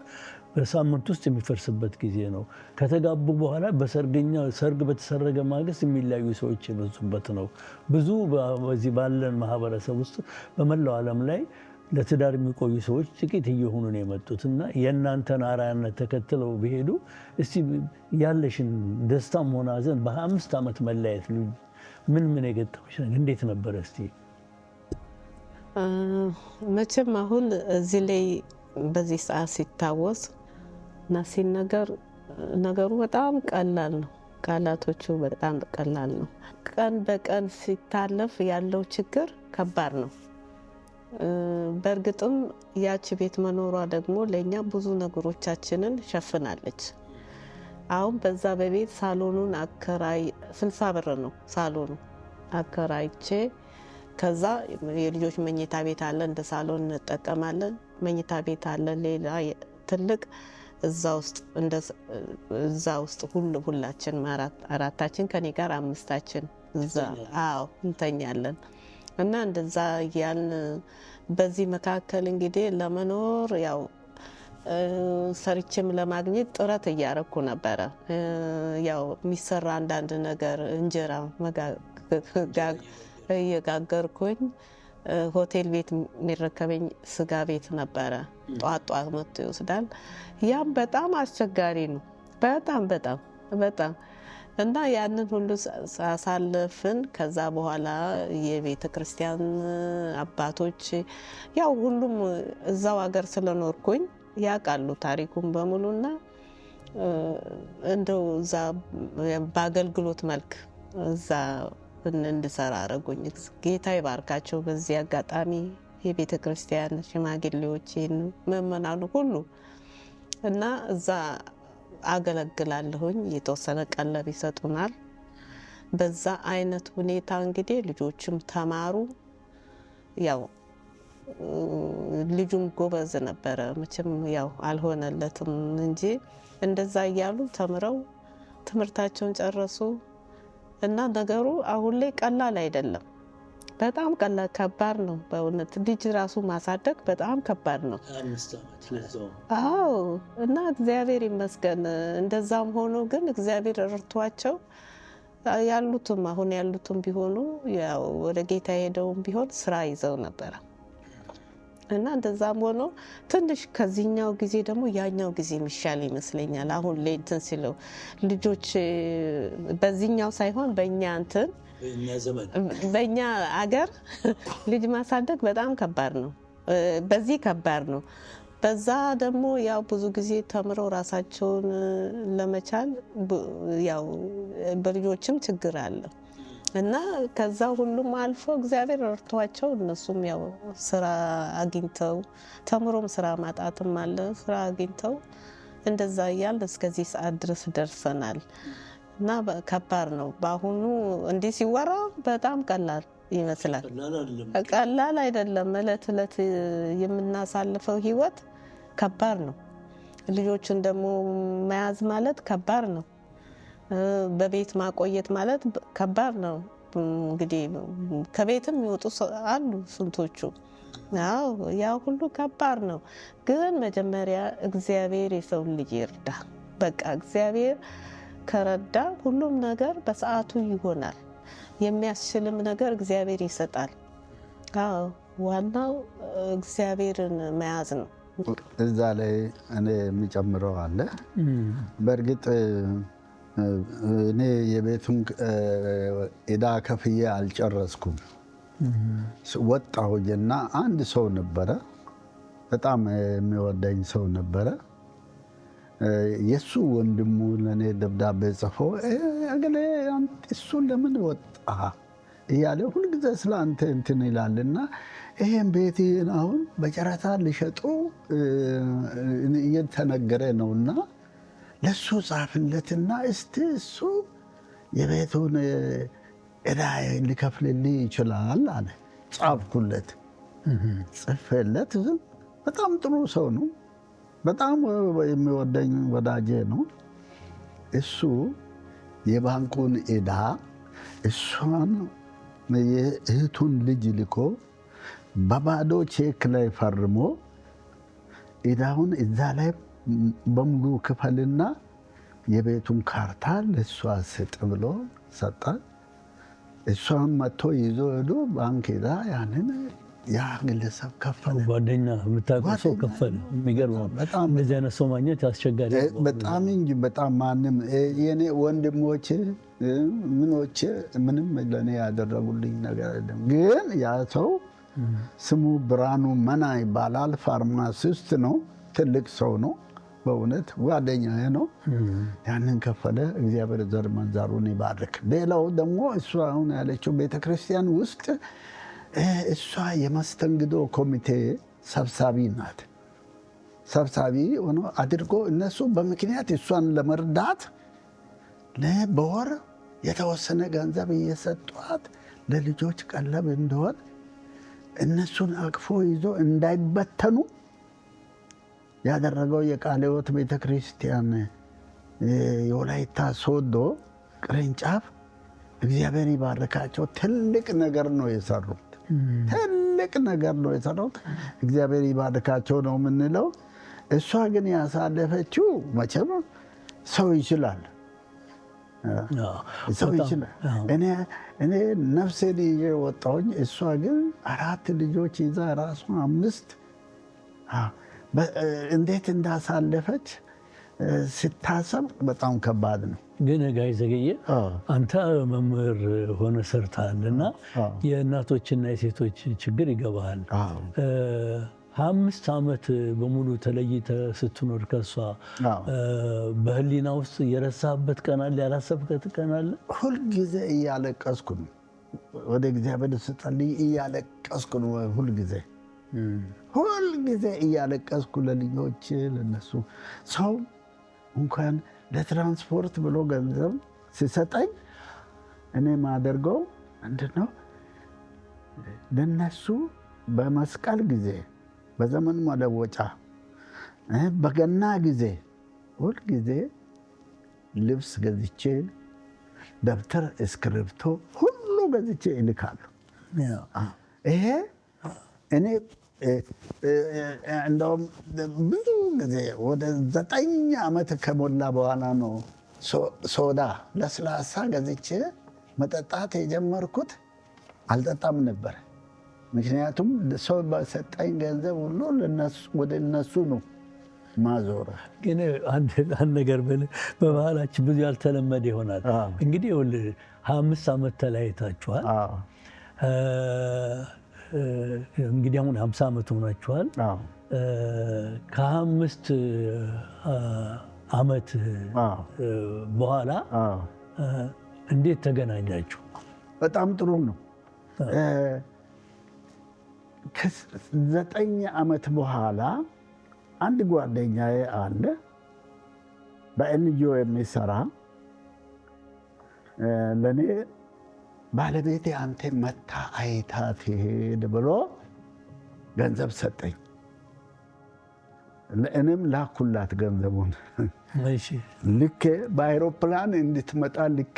በሳምንት ውስጥ የሚፈርስበት ጊዜ ነው። ከተጋቡ በኋላ በሰርገኛ ሰርግ በተሰረገ ማግስት የሚለያዩ ሰዎች የበዙበት ነው። ብዙ በዚህ ባለን ማህበረሰብ ውስጥ በመላው ዓለም ላይ ለትዳር የሚቆዩ ሰዎች ጥቂት እየሆኑ ነው የመጡትና የእናንተን አርአያነት ተከትለው ቢሄዱ እስቲ ያለሽን ደስታም ሆነ ሐዘን በ25 ዓመት መለያየት ምን ምን የገጠመሽ ነገር እንዴት ነበረ? እስቲ መቼም አሁን እዚህ ላይ በዚህ ሰዓት ሲታወስ እና ሲነገር ነገሩ በጣም ቀላል ነው። ቃላቶቹ በጣም ቀላል ነው። ቀን በቀን ሲታለፍ ያለው ችግር ከባድ ነው። በእርግጥም ያቺ ቤት መኖሯ ደግሞ ለእኛ ብዙ ነገሮቻችንን ሸፍናለች። አሁን በዛ በቤት ሳሎኑን አከራይ 60 ብር ነው ሳሎኑ አከራይቼ፣ ከዛ የልጆች መኝታ ቤት አለ፣ እንደ ሳሎን እንጠቀማለን። መኝታ ቤት አለ ሌላ ትልቅ እዛ ውስጥ ሁላችን አራታችን ከኔ ጋር አምስታችን እዛ አዎ እንተኛለን። እና እንደዛ እያልን በዚህ መካከል እንግዲህ ለመኖር ያው ሰርቼም ለማግኘት ጥረት እያረኩ ነበረ። ያው የሚሰራ አንዳንድ ነገር እንጀራ እየጋገርኩኝ ሆቴል ቤት የሚረከበኝ ስጋ ቤት ነበረ። ጧት ጧት መጥቶ ይወስዳል። ያም በጣም አስቸጋሪ ነው። በጣም በጣም በጣም እና ያንን ሁሉ ሳሳልፍን ከዛ በኋላ የቤተ ክርስቲያን አባቶች ያው ሁሉም እዛው ሀገር ስለኖርኩኝ ያውቃሉ ታሪኩን በሙሉና እንደው እዛ በአገልግሎት መልክ እዛ እንድሰራ አረጉኝ። ጌታ ይባርካቸው። በዚህ አጋጣሚ የቤተ ክርስቲያን ሽማግሌዎች፣ ምዕመናኑ ሁሉ እና እዛ አገለግላለሁኝ። የተወሰነ ቀለብ ይሰጡናል። በዛ አይነት ሁኔታ እንግዲህ ልጆችም ተማሩ። ያው ልጁም ጎበዝ ነበረ፣ መቼም ያው አልሆነለትም እንጂ እንደዛ እያሉ ተምረው ትምህርታቸውን ጨረሱ። እና ነገሩ አሁን ላይ ቀላል አይደለም። በጣም ቀላል ከባድ ነው በእውነት ልጅ ራሱ ማሳደግ በጣም ከባድ ነው። አዎ እና እግዚአብሔር ይመስገን። እንደዛም ሆኖ ግን እግዚአብሔር ረድቷቸው ያሉትም አሁን ያሉትም ቢሆኑ ያው ወደ ጌታ ሄደውም ቢሆን ስራ ይዘው ነበረ። እና እንደዛም ሆኖ ትንሽ ከዚህኛው ጊዜ ደግሞ ያኛው ጊዜ የሚሻል ይመስለኛል። አሁን ላይ እንትን ሲለው ልጆች በዚህኛው ሳይሆን በእኛ እንትን በእኛ አገር ልጅ ማሳደግ በጣም ከባድ ነው። በዚህ ከባድ ነው። በዛ ደግሞ ያው ብዙ ጊዜ ተምረው ራሳቸውን ለመቻል ያው በልጆችም ችግር አለ። እና ከዛ ሁሉም አልፎ እግዚአብሔር ረድቷቸው እነሱም ያው ስራ አግኝተው ተምሮም ስራ ማጣትም አለ። ስራ አግኝተው እንደዛ እያልን እስከዚህ ሰዓት ድረስ ደርሰናል። እና ከባድ ነው። በአሁኑ እንዲህ ሲወራ በጣም ቀላል ይመስላል። ቀላል አይደለም። እለት እለት የምናሳልፈው ህይወት ከባድ ነው። ልጆችን ደግሞ መያዝ ማለት ከባድ ነው። በቤት ማቆየት ማለት ከባድ ነው። እንግዲህ ከቤትም የሚወጡ አሉ ስንቶቹ። አዎ ያ ሁሉ ከባድ ነው። ግን መጀመሪያ እግዚአብሔር የሰው ልጅ ይርዳ። በቃ እግዚአብሔር ከረዳ ሁሉም ነገር በሰዓቱ ይሆናል። የሚያስችልም ነገር እግዚአብሔር ይሰጣል። አዎ ዋናው እግዚአብሔርን መያዝ ነው። እዛ ላይ እኔ የሚጨምረው አለ። በእርግጥ እኔ የቤቱን ዕዳ ከፍዬ አልጨረስኩም። ወጣሁኝና አንድ ሰው ነበረ፣ በጣም የሚወደኝ ሰው ነበረ። የሱ ወንድሙ ለእኔ ደብዳቤ ጽፎ እገሌ እሱን ለምን ወጣ እያለ ሁልጊዜ ስለ አንተ እንትን ይላልና ይሄን ቤትህን አሁን በጨረታ ሊሸጡ እየተነገረ ነውና ለሱ ጻፍለትና እስቲ እሱ የቤቱን ዕዳ ሊከፍልልህ ይችላል አለ። ጻፍኩለት። ጽፌለት በጣም ጥሩ ሰው ነው። በጣም የሚወደኝ ወዳጄ ነው። እሱ የባንኩን ዕዳ እሷን የእህቱን ልጅ ልኮ በባዶ ቼክ ላይ ፈርሞ ዕዳውን እዛ ላይ በሙሉ ክፈልና የቤቱን ካርታ ለእሷ ስጥ ብሎ ሰጣት። እሷን መጥቶ ይዞ ሄዶ ባንክ ሄዳ ያንን ያ ግለሰብ ከፈለ። ጓደኛ የምታውቀው ሰው ከፈለ። የሚገርመው እንደዚህ አይነት ሰው ማግኘት አስቸጋሪ በጣም እንጂ በጣም ማንም የኔ ወንድሞቼ ምኖቼ ምንም ለእኔ ያደረጉልኝ ነገር የለም። ግን ያ ሰው ስሙ ብርሃኑ መና ይባላል። ፋርማሲስት ነው። ትልቅ ሰው ነው። በእውነት ጓደኛዬ ነው። ያንን ከፈለ። እግዚአብሔር ዘር ማንዘሩን ይባርክ። ሌላው ደግሞ እሷ አሁን ያለችው ቤተክርስቲያን ውስጥ እሷ የመስተንግዶ ኮሚቴ ሰብሳቢ ናት። ሰብሳቢ ሆኖ አድርጎ እነሱ በምክንያት እሷን ለመርዳት በወር የተወሰነ ገንዘብ እየሰጧት ለልጆች ቀለብ እንደሆን እነሱን አቅፎ ይዞ እንዳይበተኑ ያደረገው የቃለ ሕይወት ቤተክርስቲያን የወላይታ ሶዶ ቅርንጫፍ እግዚአብሔር ይባርካቸው። ትልቅ ነገር ነው የሰሩት። ትልቅ ነገር ነው የሰሩት። እግዚአብሔር ይባርካቸው ነው የምንለው። እሷ ግን ያሳለፈችው መቼም ሰው ይችላል፣ ሰው ይችላል። እኔ ነፍሴን ይዤ ወጣሁኝ። እሷ ግን 4 ልጆች ይዛ ራሷ 5 እንዴት እንዳሳለፈች ስታሰብ በጣም ከባድ ነው። ግን ጋይ ዘገየ አንተ መምህር ሆነ ሰርተሃል እና የእናቶችና የሴቶች ችግር ይገባሃል። 5 ዓመት በሙሉ ተለይተህ ስትኖር ከሷ በህሊና ውስጥ የረሳህበት ቀን አለ? ያላሰብበት ቀን አለ? ሁልጊዜ እያለቀስኩ ነው። ወደ እግዚአብሔር ስጸልይ እያለቀስኩ ነው። ሁልጊዜ ሁልጊዜ እያለቀስኩ ለልጆች ለነሱ ሰው እንኳን ለትራንስፖርት ብሎ ገንዘብ ሲሰጠኝ እኔ ማደርገው ምንድነው ለነሱ በመስቀል ጊዜ፣ በዘመን መለወጫ፣ በገና ጊዜ ሁልጊዜ ልብስ ገዝቼ ደብተር፣ እስክሪብቶ ሁሉ ገዝቼ እልካለሁ። ይሄ እኔ እንደውም ብዙ ጊዜ ወደ 9 ዓመት ከሞላ በኋላ ነው ሶዳ ለስላሳ ገዝቼ መጠጣት የጀመርኩት። አልጠጣም ነበር። ምክንያቱም ሰው በሰጠኝ ገንዘብ ሁሉ ወደ እነሱ ነው ማዞር። ግን አንድ ነገር በባህላችን ብዙ ያልተለመደ ይሆናል። እንግዲህ ይኸውልህ 25 ዓመት ተለያይታችኋል። እንግዲህ አሁን 50 ዓመት ሆናችኋል። ከ25 ዓመት በኋላ እንዴት ተገናኛችሁ? በጣም ጥሩ ነው። ከ9 ዓመት በኋላ አንድ ጓደኛዬ አለ በኤንጂኦ የሚሰራ ለኔ ባለቤቴ አንተ መታ አይታ ትሄድ ብሎ ገንዘብ ሰጠኝ። እኔም ላኩላት ገንዘቡን። ልኬ በአይሮፕላን እንድትመጣ ልኬ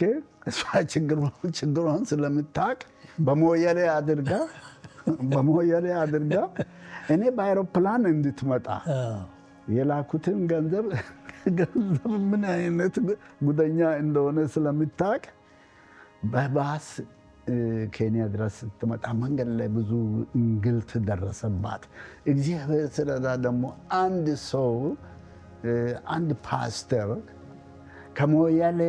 እሷ ችግሯን ስለምታውቅ በሞያሌ አድርጋ እኔ በአይሮፕላን እንድትመጣ የላኩትን ገንዘብ ምን አይነት ጉደኛ እንደሆነ ስለምታውቅ በባስ ኬንያ ድረስ ስትመጣ መንገድ ላይ ብዙ እንግልት ደረሰባት። እግዚአብሔር ስለዳ ደግሞ አንድ ሰው አንድ ፓስተር ከሞያሌ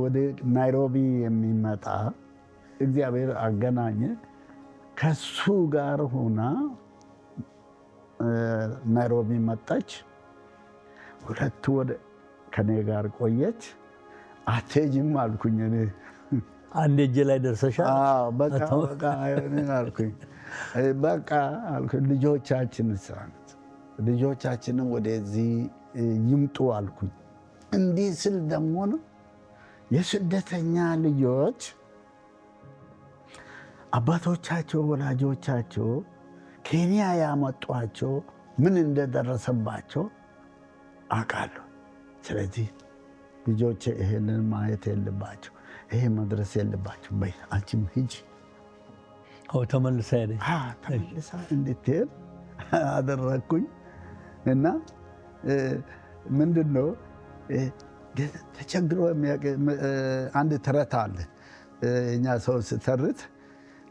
ወደ ናይሮቢ የሚመጣ እግዚአብሔር አገናኘ። ከሱ ጋር ሆና ናይሮቢ መጣች። 2 ወር ከኔ ጋር ቆየች። አትሄጂም አልኩኝ እኔ። አንድ እጄ ላይ ደርሰሻል? አዎ፣ በቃ በቃ አልኩኝ። በቃ አልኩኝ። ልጆቻችንም ወደዚህ ይምጡ አልኩኝ። እንዲህ ስል ደግሞ ነው የስደተኛ ልጆች አባቶቻቸው ወላጆቻቸው ኬንያ ያመጧቸው ምን እንደደረሰባቸው አውቃለሁ። ስለዚህ ልጆቼ ይሄንን ማየት የለባቸው፣ ይሄ መድረስ የለባቸው። በይ አንቺም ሂጂ። ተመልሳ ሄደች። ተመልሳ እንድትሄድ አደረግኩኝ። እና ምንድነው ተቸግሮ አንድ ተረት አለ። እኛ ሰው ስተርት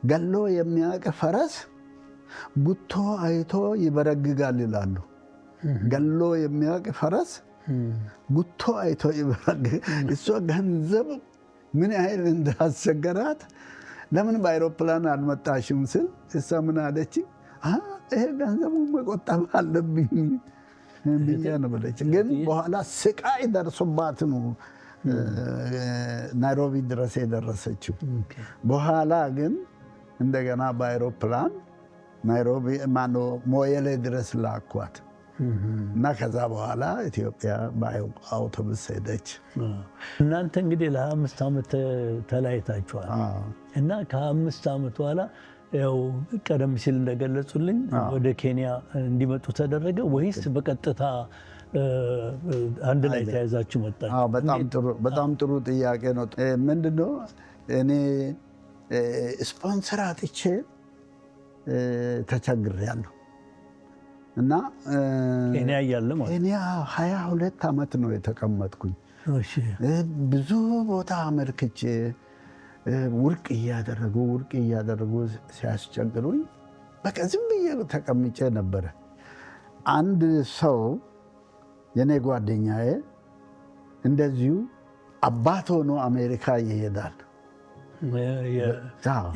ገሎ የሚያውቅ ፈረስ ጉቶ አይቶ ይበረግጋል ይላሉ። ገሎ የሚያውቅ ፈረስ ጉቶ አይቶ ይበረግጋል። እሷ ገንዘብ ምን ያህል እንዳስቸገራት ለምን በአይሮፕላን አልመጣሽም ስል እሷ ምን አለች? ይሄ ገንዘቡ መቆጠብ አለብኝ ብዬ ነው ብለች። ግን በኋላ ስቃይ ደርሶባት ነው ናይሮቢ ድረስ የደረሰችው። በኋላ ግን እንደገና በአይሮፕላን ናይሮቢ ማነው ሞየሌ ድረስ ላኳት እና ከዛ በኋላ ኢትዮጵያ በአውቶቡስ ሄደች። እናንተ እንግዲህ ለ25 ዓመት ተለያይታችኋል እና ከ25 ዓመት በኋላ ያው ቀደም ሲል እንደገለጹልኝ ወደ ኬንያ እንዲመጡ ተደረገ ወይስ በቀጥታ አንድ ላይ ተያይዛችሁ መጣችሁ? በጣም ጥሩ ጥያቄ ነው። ምንድነው እኔ ስፖንሰር አጥቼ ተቸግሬያለሁ እና ኬንያ እያለ ማለት ኬንያ 22 ዓመት ነው የተቀመጥኩኝ። ብዙ ቦታ አመልክቼ ውድቅ እያደረጉ ውድቅ እያደረጉ ሲያስቸግሩኝ በቃ ዝም ብዬ ተቀምጬ ነበረ። አንድ ሰው የኔ ጓደኛዬ እንደዚሁ አባት ሆኖ አሜሪካ ይሄዳል።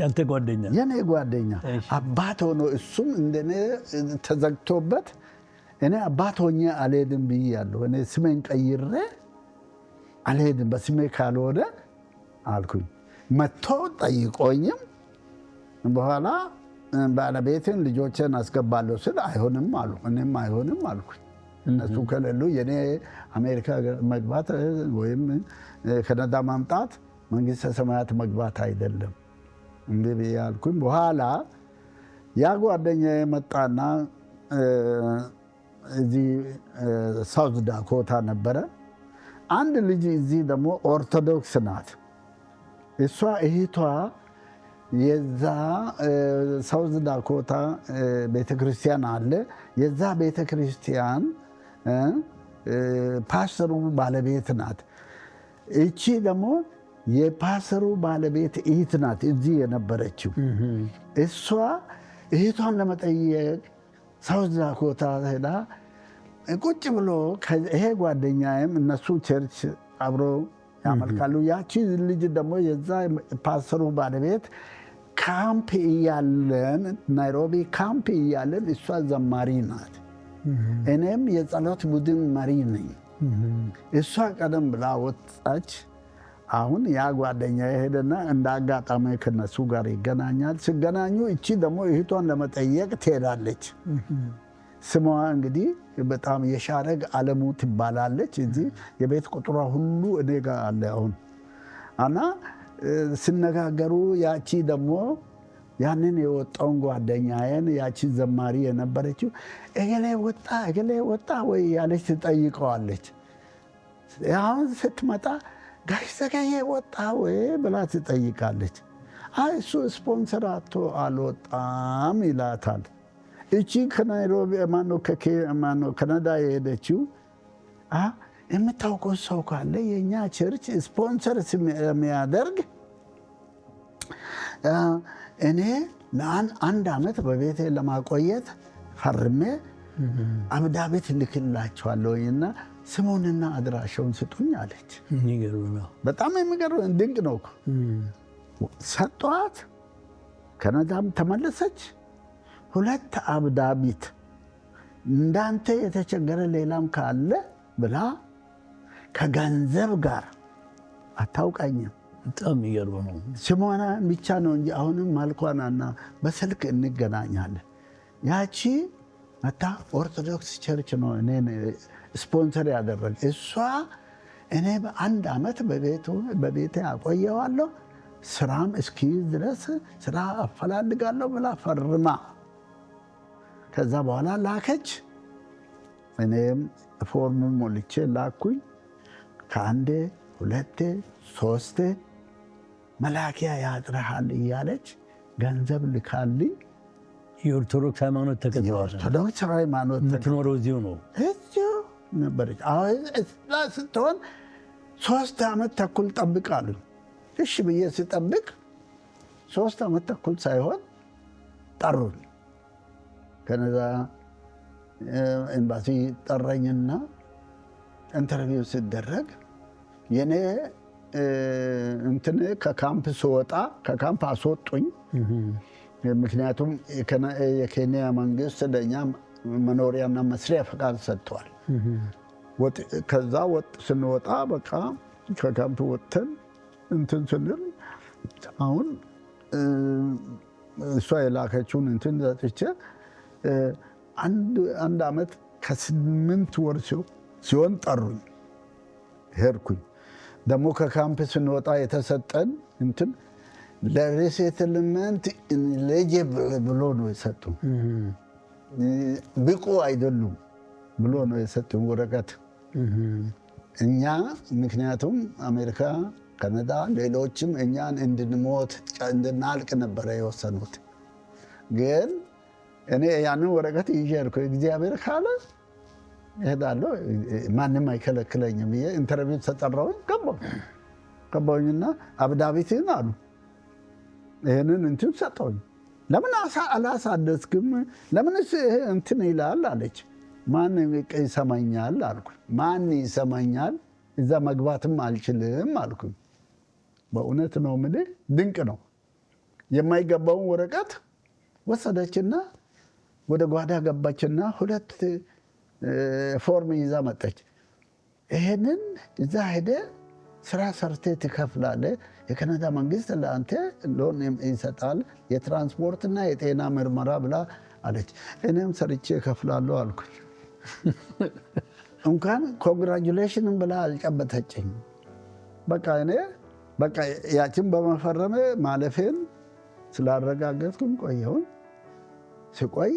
ያንተ ጓደኛ? የኔ ጓደኛ አባት ሆኖ እሱም እንደኔ ተዘግቶበት እኔ አባት ሆኜ አልሄድም ብያለሁ። እኔ ስሜን ቀይሬ አልሄድም በስሜ ካልሆነ አልኩኝ። መጥቶ ጠይቆኝም በኋላ ባለቤትን ልጆችን አስገባለሁ ስል አይሆንም አሉ። እኔም አይሆንም አልኩኝ። እነሱ ከሌሉ የኔ አሜሪካ መግባት ወይም ካናዳ ማምጣት መንግስተ ሰማያት መግባት አይደለም እንዲህ ብዬ አልኩኝ። በኋላ ያ ጓደኛ የመጣና እዚህ ሳውዝ ዳኮታ ነበረ። አንድ ልጅ እዚህ ደግሞ ኦርቶዶክስ ናት። እሷ እህቷ የዛ ሳውዝ ዳኮታ ቤተክርስቲያን አለ። የዛ ቤተክርስቲያን ፓስተሩ ባለቤት ናት። እቺ ደግሞ የፓስተሩ ባለቤት እህት ናት እዚህ የነበረችው። እሷ እህቷን ለመጠየቅ ሳውዝ ዳኮታ ሄዳ ቁጭ ብሎ ይሄ ጓደኛዬም እነሱ church አብሮ ያመልካሉ። ያቺ ልጅ ደግሞ የዛ ፓስተሩ ባለቤት ካምፕ እያለን ናይሮቢ ካምፕ እያለን እሷ ዘማሪ ናት፣ እኔም የጸሎት ቡድን መሪ ነኝ። እሷ ቀደም ብላ ወጣች። አሁን ያ ጓደኛ ሄደና እንደ አጋጣሚ ከነሱ ጋር ይገናኛል። ሲገናኙ እቺ ደግሞ እህቷን ለመጠየቅ ትሄዳለች። ስሟ እንግዲህ በጣም የሻረግ አለሙ ትባላለች። እዚህ የቤት ቁጥሯ ሁሉ እኔ ጋር አለ አሁን። እና ሲነጋገሩ ያቺ ደግሞ ያንን የወጣውን ጓደኛዬን ያቺ ዘማሪ የነበረችው እገሌ ወጣ እገሌ ወጣ ወይ ያለች ትጠይቀዋለች። አሁን ስትመጣ ጋሽ ዘገየ ወጣ ወይ ብላ ትጠይቃለች። አይ እሱ ስፖንሰር አጥቶ አልወጣም ይላታል። እቺ ከናይሮቢ ማነው ካናዳ የሄደችው የምታውቀው ሰው ካለ የኛ church sponsor የሚያደርግ እኔ ለአንድ ዓመት በቤቴ ለማቆየት ፈርሜ affidavit ልክላቸዋለሁና ስሙንና አድራሻውን ስጡኝ አለች። የሚገርም ነው። በጣም የሚገርም ድንቅ ነው እኮ። ሰጧት። ካናዳም ተመለሰች። 2 affidavit እንዳንተ የተቸገረ ሌላም ካለ ብላ ከገንዘብ ጋር አታውቃኝም። በጣም የሚገርም ነው። ስሟን ብቻ ነው እንጂ አሁንም መልኳንና በስልክ እንገናኛለን። ያቺ መታ ኦርቶዶክስ church ነው እኔን ስፖንሰር ያደረገ። እሷ እኔ በአንድ ዓመት በቤቴ አቆየዋለሁ ስራም እስኪይዝ ድረስ ስራ አፈላልጋለሁ ብላ ፈርማ ከዛ በኋላ ላከች። እኔም ፎርሙን ሞልቼ ላኩኝ። ከአንዴ ሁለቴ ሶስቴ መላኪያ ያጥርሃል እያለች ገንዘብ ልካልኝ። የኦርቶዶክስ ሃይማኖት ተከታይ የኦርቶዶክስ ሃይማኖት የምትኖረው እዚሁ ነው? እዚሁ ነበረች። አሁን እዛ ስትሆን 3 ዓመት ተኩል ጠብቅ አሉኝ። እሺ ብዬ ስጠብቅ 3 ዓመት ተኩል ሳይሆን ጠሩኝ። ከነዛ ኤምባሲ ጠራኝና interview ሲደረግ የኔ እንትን ከካምፕ ስወጣ ከካምፕ አስወጡኝ። ምክንያቱም የኬንያ መንግስት ለእኛ መኖሪያና መስሪያ ፈቃድ ሰጥተዋል። ከዛ ወጥ ስንወጣ በቃ ከካምፕ ወጥተን እንትን ስንል አሁን እሷ የላከችውን እንትን ሰጥቼ አንድ ዓመት ከ8 ወር ሲሆን ጠሩኝ። ሄድኩኝ። ደግሞ ከካምፕ ስንወጣ የተሰጠን እንትን ለ resettlement ineligible ብሎ ነው የሰጡን። ብቁ አይደሉም ብሎ ነው የሰጡን ወረቀት። እኛ ምክንያቱም አሜሪካ፣ ካናዳ፣ ሌሎችም እኛን እንድንሞት እንድናልቅ ነበረ የወሰኑት። ግን እኔ ያንን ወረቀት ይዤ ሄድኩ። እግዚአብሔር ካለ እሄዳለሁ፣ ማንም አይከለክለኝም ብዬ interview ተጠራሁኝ። ገባሁ። ገባሁኝና affidavit ን አሉ፣ ይህንን እንትን ሰጠሁኝ። ለምን አላሳደስክም? ለምንስ ይሄ እንትን ይላል አለች። ማን ይሰማኛል አልኩኝ። ማን ይሰማኛል? እዛ መግባትም አልችልም አልኩኝ። በእውነት ነው የምልህ፣ ድንቅ ነው። የማይገባውን ወረቀት ወሰደችና ወደ ጓዳ ገባችና ሁለት ፎርም ይዛ መጣች። ይሄንን እዛ ሄደ ስራ ሰርቴ ትከፍላለህ። የካናዳ መንግስት ለአንተ loan ይሰጣል፣ የትራንስፖርትና የጤና ምርመራ ብላ አለች። እኔም ሰርቼ እከፍላለሁ አልኩኝ። እንኳን congratulation ብላ አልጨበጠችኝ። በቃ እኔ በቃ ያችን በመፈረሜ ማለፌን ስላረጋገጥኩኝ ቆየሁኝ። ስቆይ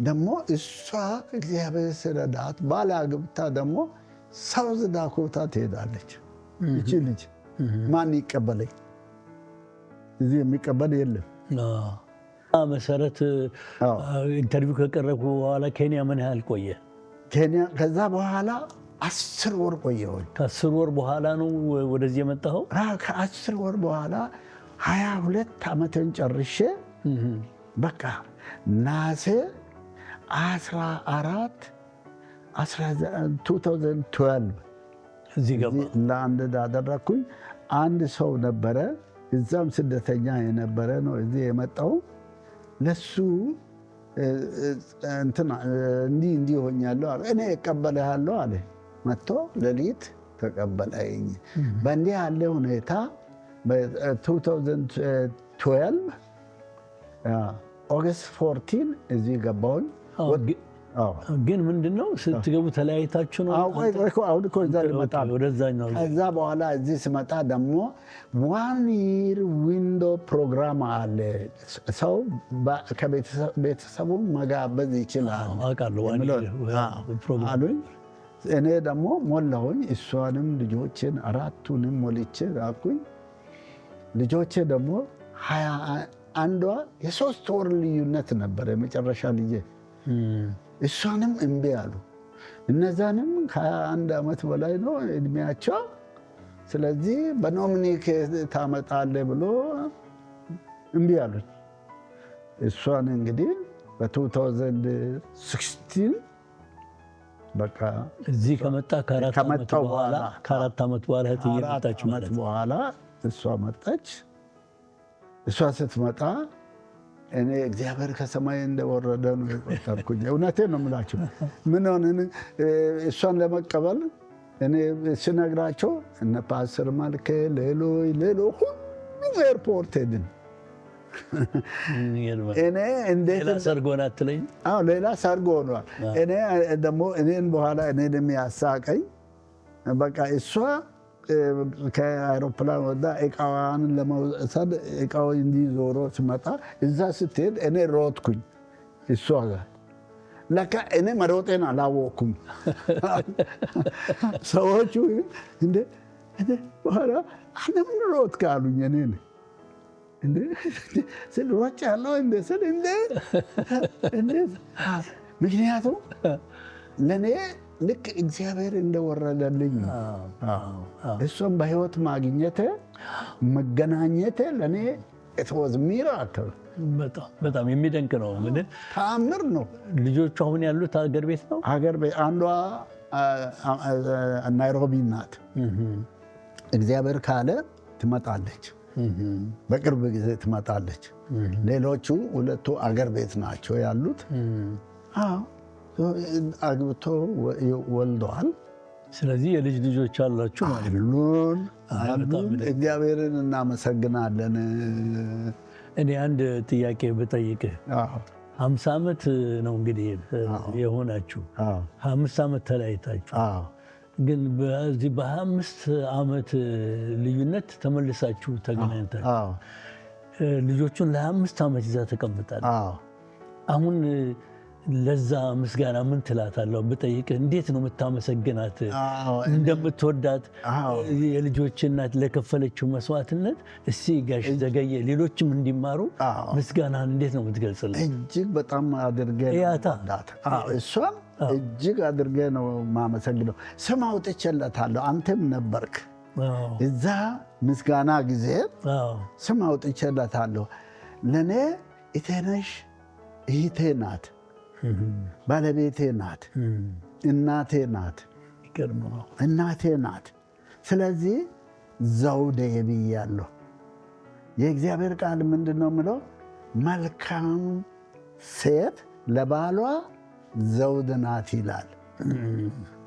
ደግሞ እሷ እግዚአብሔር ስረዳት ባል አግብታ ደግሞ ሳውዝ ዳኮታ ትሄዳለች። ይቺ ልጅ ማን ይቀበለኝ? እዚህ የሚቀበል የለም። መሰረት፣ interview ከቀረብኩ በኋላ ኬንያ ምን ያህል ቆየ? ኬንያ ከዛ በኋላ 10 ወር ቆየሁኝ። ከ10 ወር በኋላ ነው ወደዚህ የመጣኸው? ከ10 ወር በኋላ 22 ዓመትን ጨርሼ በቃ ናሴ 14 2012 እዚህ ገባ። ለአንድ አደረግኩኝ። አንድ ሰው ነበረ፣ እዛም ስደተኛ የነበረ ነው እዚህ የመጣው። ለሱ እንዲህ እንዲህ ሆኛለሁ አለ። እኔ እቀበልሃለሁ አለ። መጥቶ ሌሊት ተቀበለኝ። በእንዲህ ያለ ሁኔታ በ2012 August 14 እዚህ ገባሁኝ። ግን ምንድነው ስትገቡ ተለያይታችሁ ነው? አሁን እኮ እዛ ልመጣ ነው። ወደዛኛው። ከዛ በኋላ እዚህ ስመጣ ደግሞ one year window program አለ። ሰው ቤተሰቡን መጋበዝ ይችላል አውቃለሁ። አሉኝ። እኔ ደግሞ ሞላሁኝ። እሷንም ልጆችን አራቱንም ሞልቼ ላኩኝ። ልጆቼ ደግሞ ሀያ አንዷ የ3 ወር ልዩነት ነበር የመጨረሻ ልጄ። እሷንም እምቢ አሉ። እነዛንም ከ21 ዓመት በላይ ነው እድሜያቸው። ስለዚህ በ nominee ታመጣለህ ብሎ እምቢ አሉኝ። እሷን እንግዲህ በ2016 በቃ እዚህ ከመጣ ከ4 ዓመት ከመጣሁ በኋላ በኋላ ከ4 ዓመት በኋላ እህትዬ 4 መጣች ዓመት ማለት ነው። በኋላ እሷ መጣች። እሷ ስትመጣ እኔ እግዚአብሔር ከሰማይ እንደወረደ ነው የቆጠርኩኝ። እውነቴን ነው የምላቸው። ምን ሆንን እሷን ለመቀበል እኔ ስነግራቸው እነ ፓስተር መልኬ ሌሎች ሌሎ ሁሉም airport ሄድን። እኔ እንዴት ሌላ ሰርግ ሆነ አትለኝ? አዎ ሌላ ሰርግ ሆኗል። እኔ ደግሞ እኔን በኋላ እኔን የሚያሳቀኝ በቃ እሷ ከአይሮፕላን ወዳ እቃዋን ለመውሰድ እቃው እንዲህ ዞሮ ስመጣ እዛ ስትሄድ እኔ ሮጥኩኝ እሷ ጋር። ለካ እኔ መሮጤን አላወቅኩም። ሰዎቹ እንደ በኋላ ለምን ሮጥክ አሉኝ። እኔን እንደ ስል ሮጬ ያለው እንደ ስል እንደ እንደ ምክንያቱም ለእኔ ልክ እግዚአብሔር እንደወረደልኝ ነው። እሷም በህይወት ማግኘቴ መገናኘቴ ለእኔ It was miracle። በጣም በጣም የሚደንቅ ነው። ምን ተአምር ነው። ልጆቹ አሁን ያሉት ሀገር ቤት ነው። ሀገር ቤት አንዷ ናይሮቢ ናት። እግዚአብሔር ካለ ትመጣለች፣ በቅርብ ጊዜ ትመጣለች። ሌሎቹ ሁለቱ አገር ቤት ናቸው ያሉት። አዎ፣ አግብቶ ወልደዋል። ስለዚህ የልጅ ልጆች አሏችሁ ማለት ነው። አሉን በጣም አሉን። እግዚአብሔርን እናመሰግናለን። እኔ አንድ ጥያቄ ብጠይቅህ፣ አዎ፣ 50 ዓመት ነው እንግዲህ የሆናችሁ፣ አዎ፣ 5 ዓመት ተለያይታችሁ፣ አዎ። ግን በዚህ በ25 ዓመት ልዩነት ተመልሳችሁ ተገናኝታችሁ ልጆቹን ለ25 ዓመት ይዛ ተቀምጣለች። አሁን ለዛ ምስጋና ምን ትላታለህ ብጠይቅህ፣ እንዴት ነው የምታመሰግናት? እንደምትወዳት የልጆች እናት ለከፈለችው መስዋዕትነት እስቲ ጋሽ ዘገየ ሌሎችም እንዲማሩ ምስጋናህን እንዴት ነው የምትገልጽልን? እጅግ በጣም አድርጌ ነው እያታ። የምወዳት። አዎ፣ እሷም እጅግ አድርጌ ነው የማመሰግነው። ስም አውጥቼለታለሁ። አንተም ነበርክ እዛ ምስጋና ጊዜ፣ ስም አውጥቼለታለሁ። ለእኔ እቴነሽ እህቴ ናት፣ ባለቤቴ ናት፣ እናቴ ናት፣ ይገርማል። እናቴ ናት። ስለዚህ ዘውዴ ብያለሁ። የእግዚአብሔር ቃል ምንድን ነው የምለው? መልካም ሴት ለባሏ ዘውድ ናት ይላል።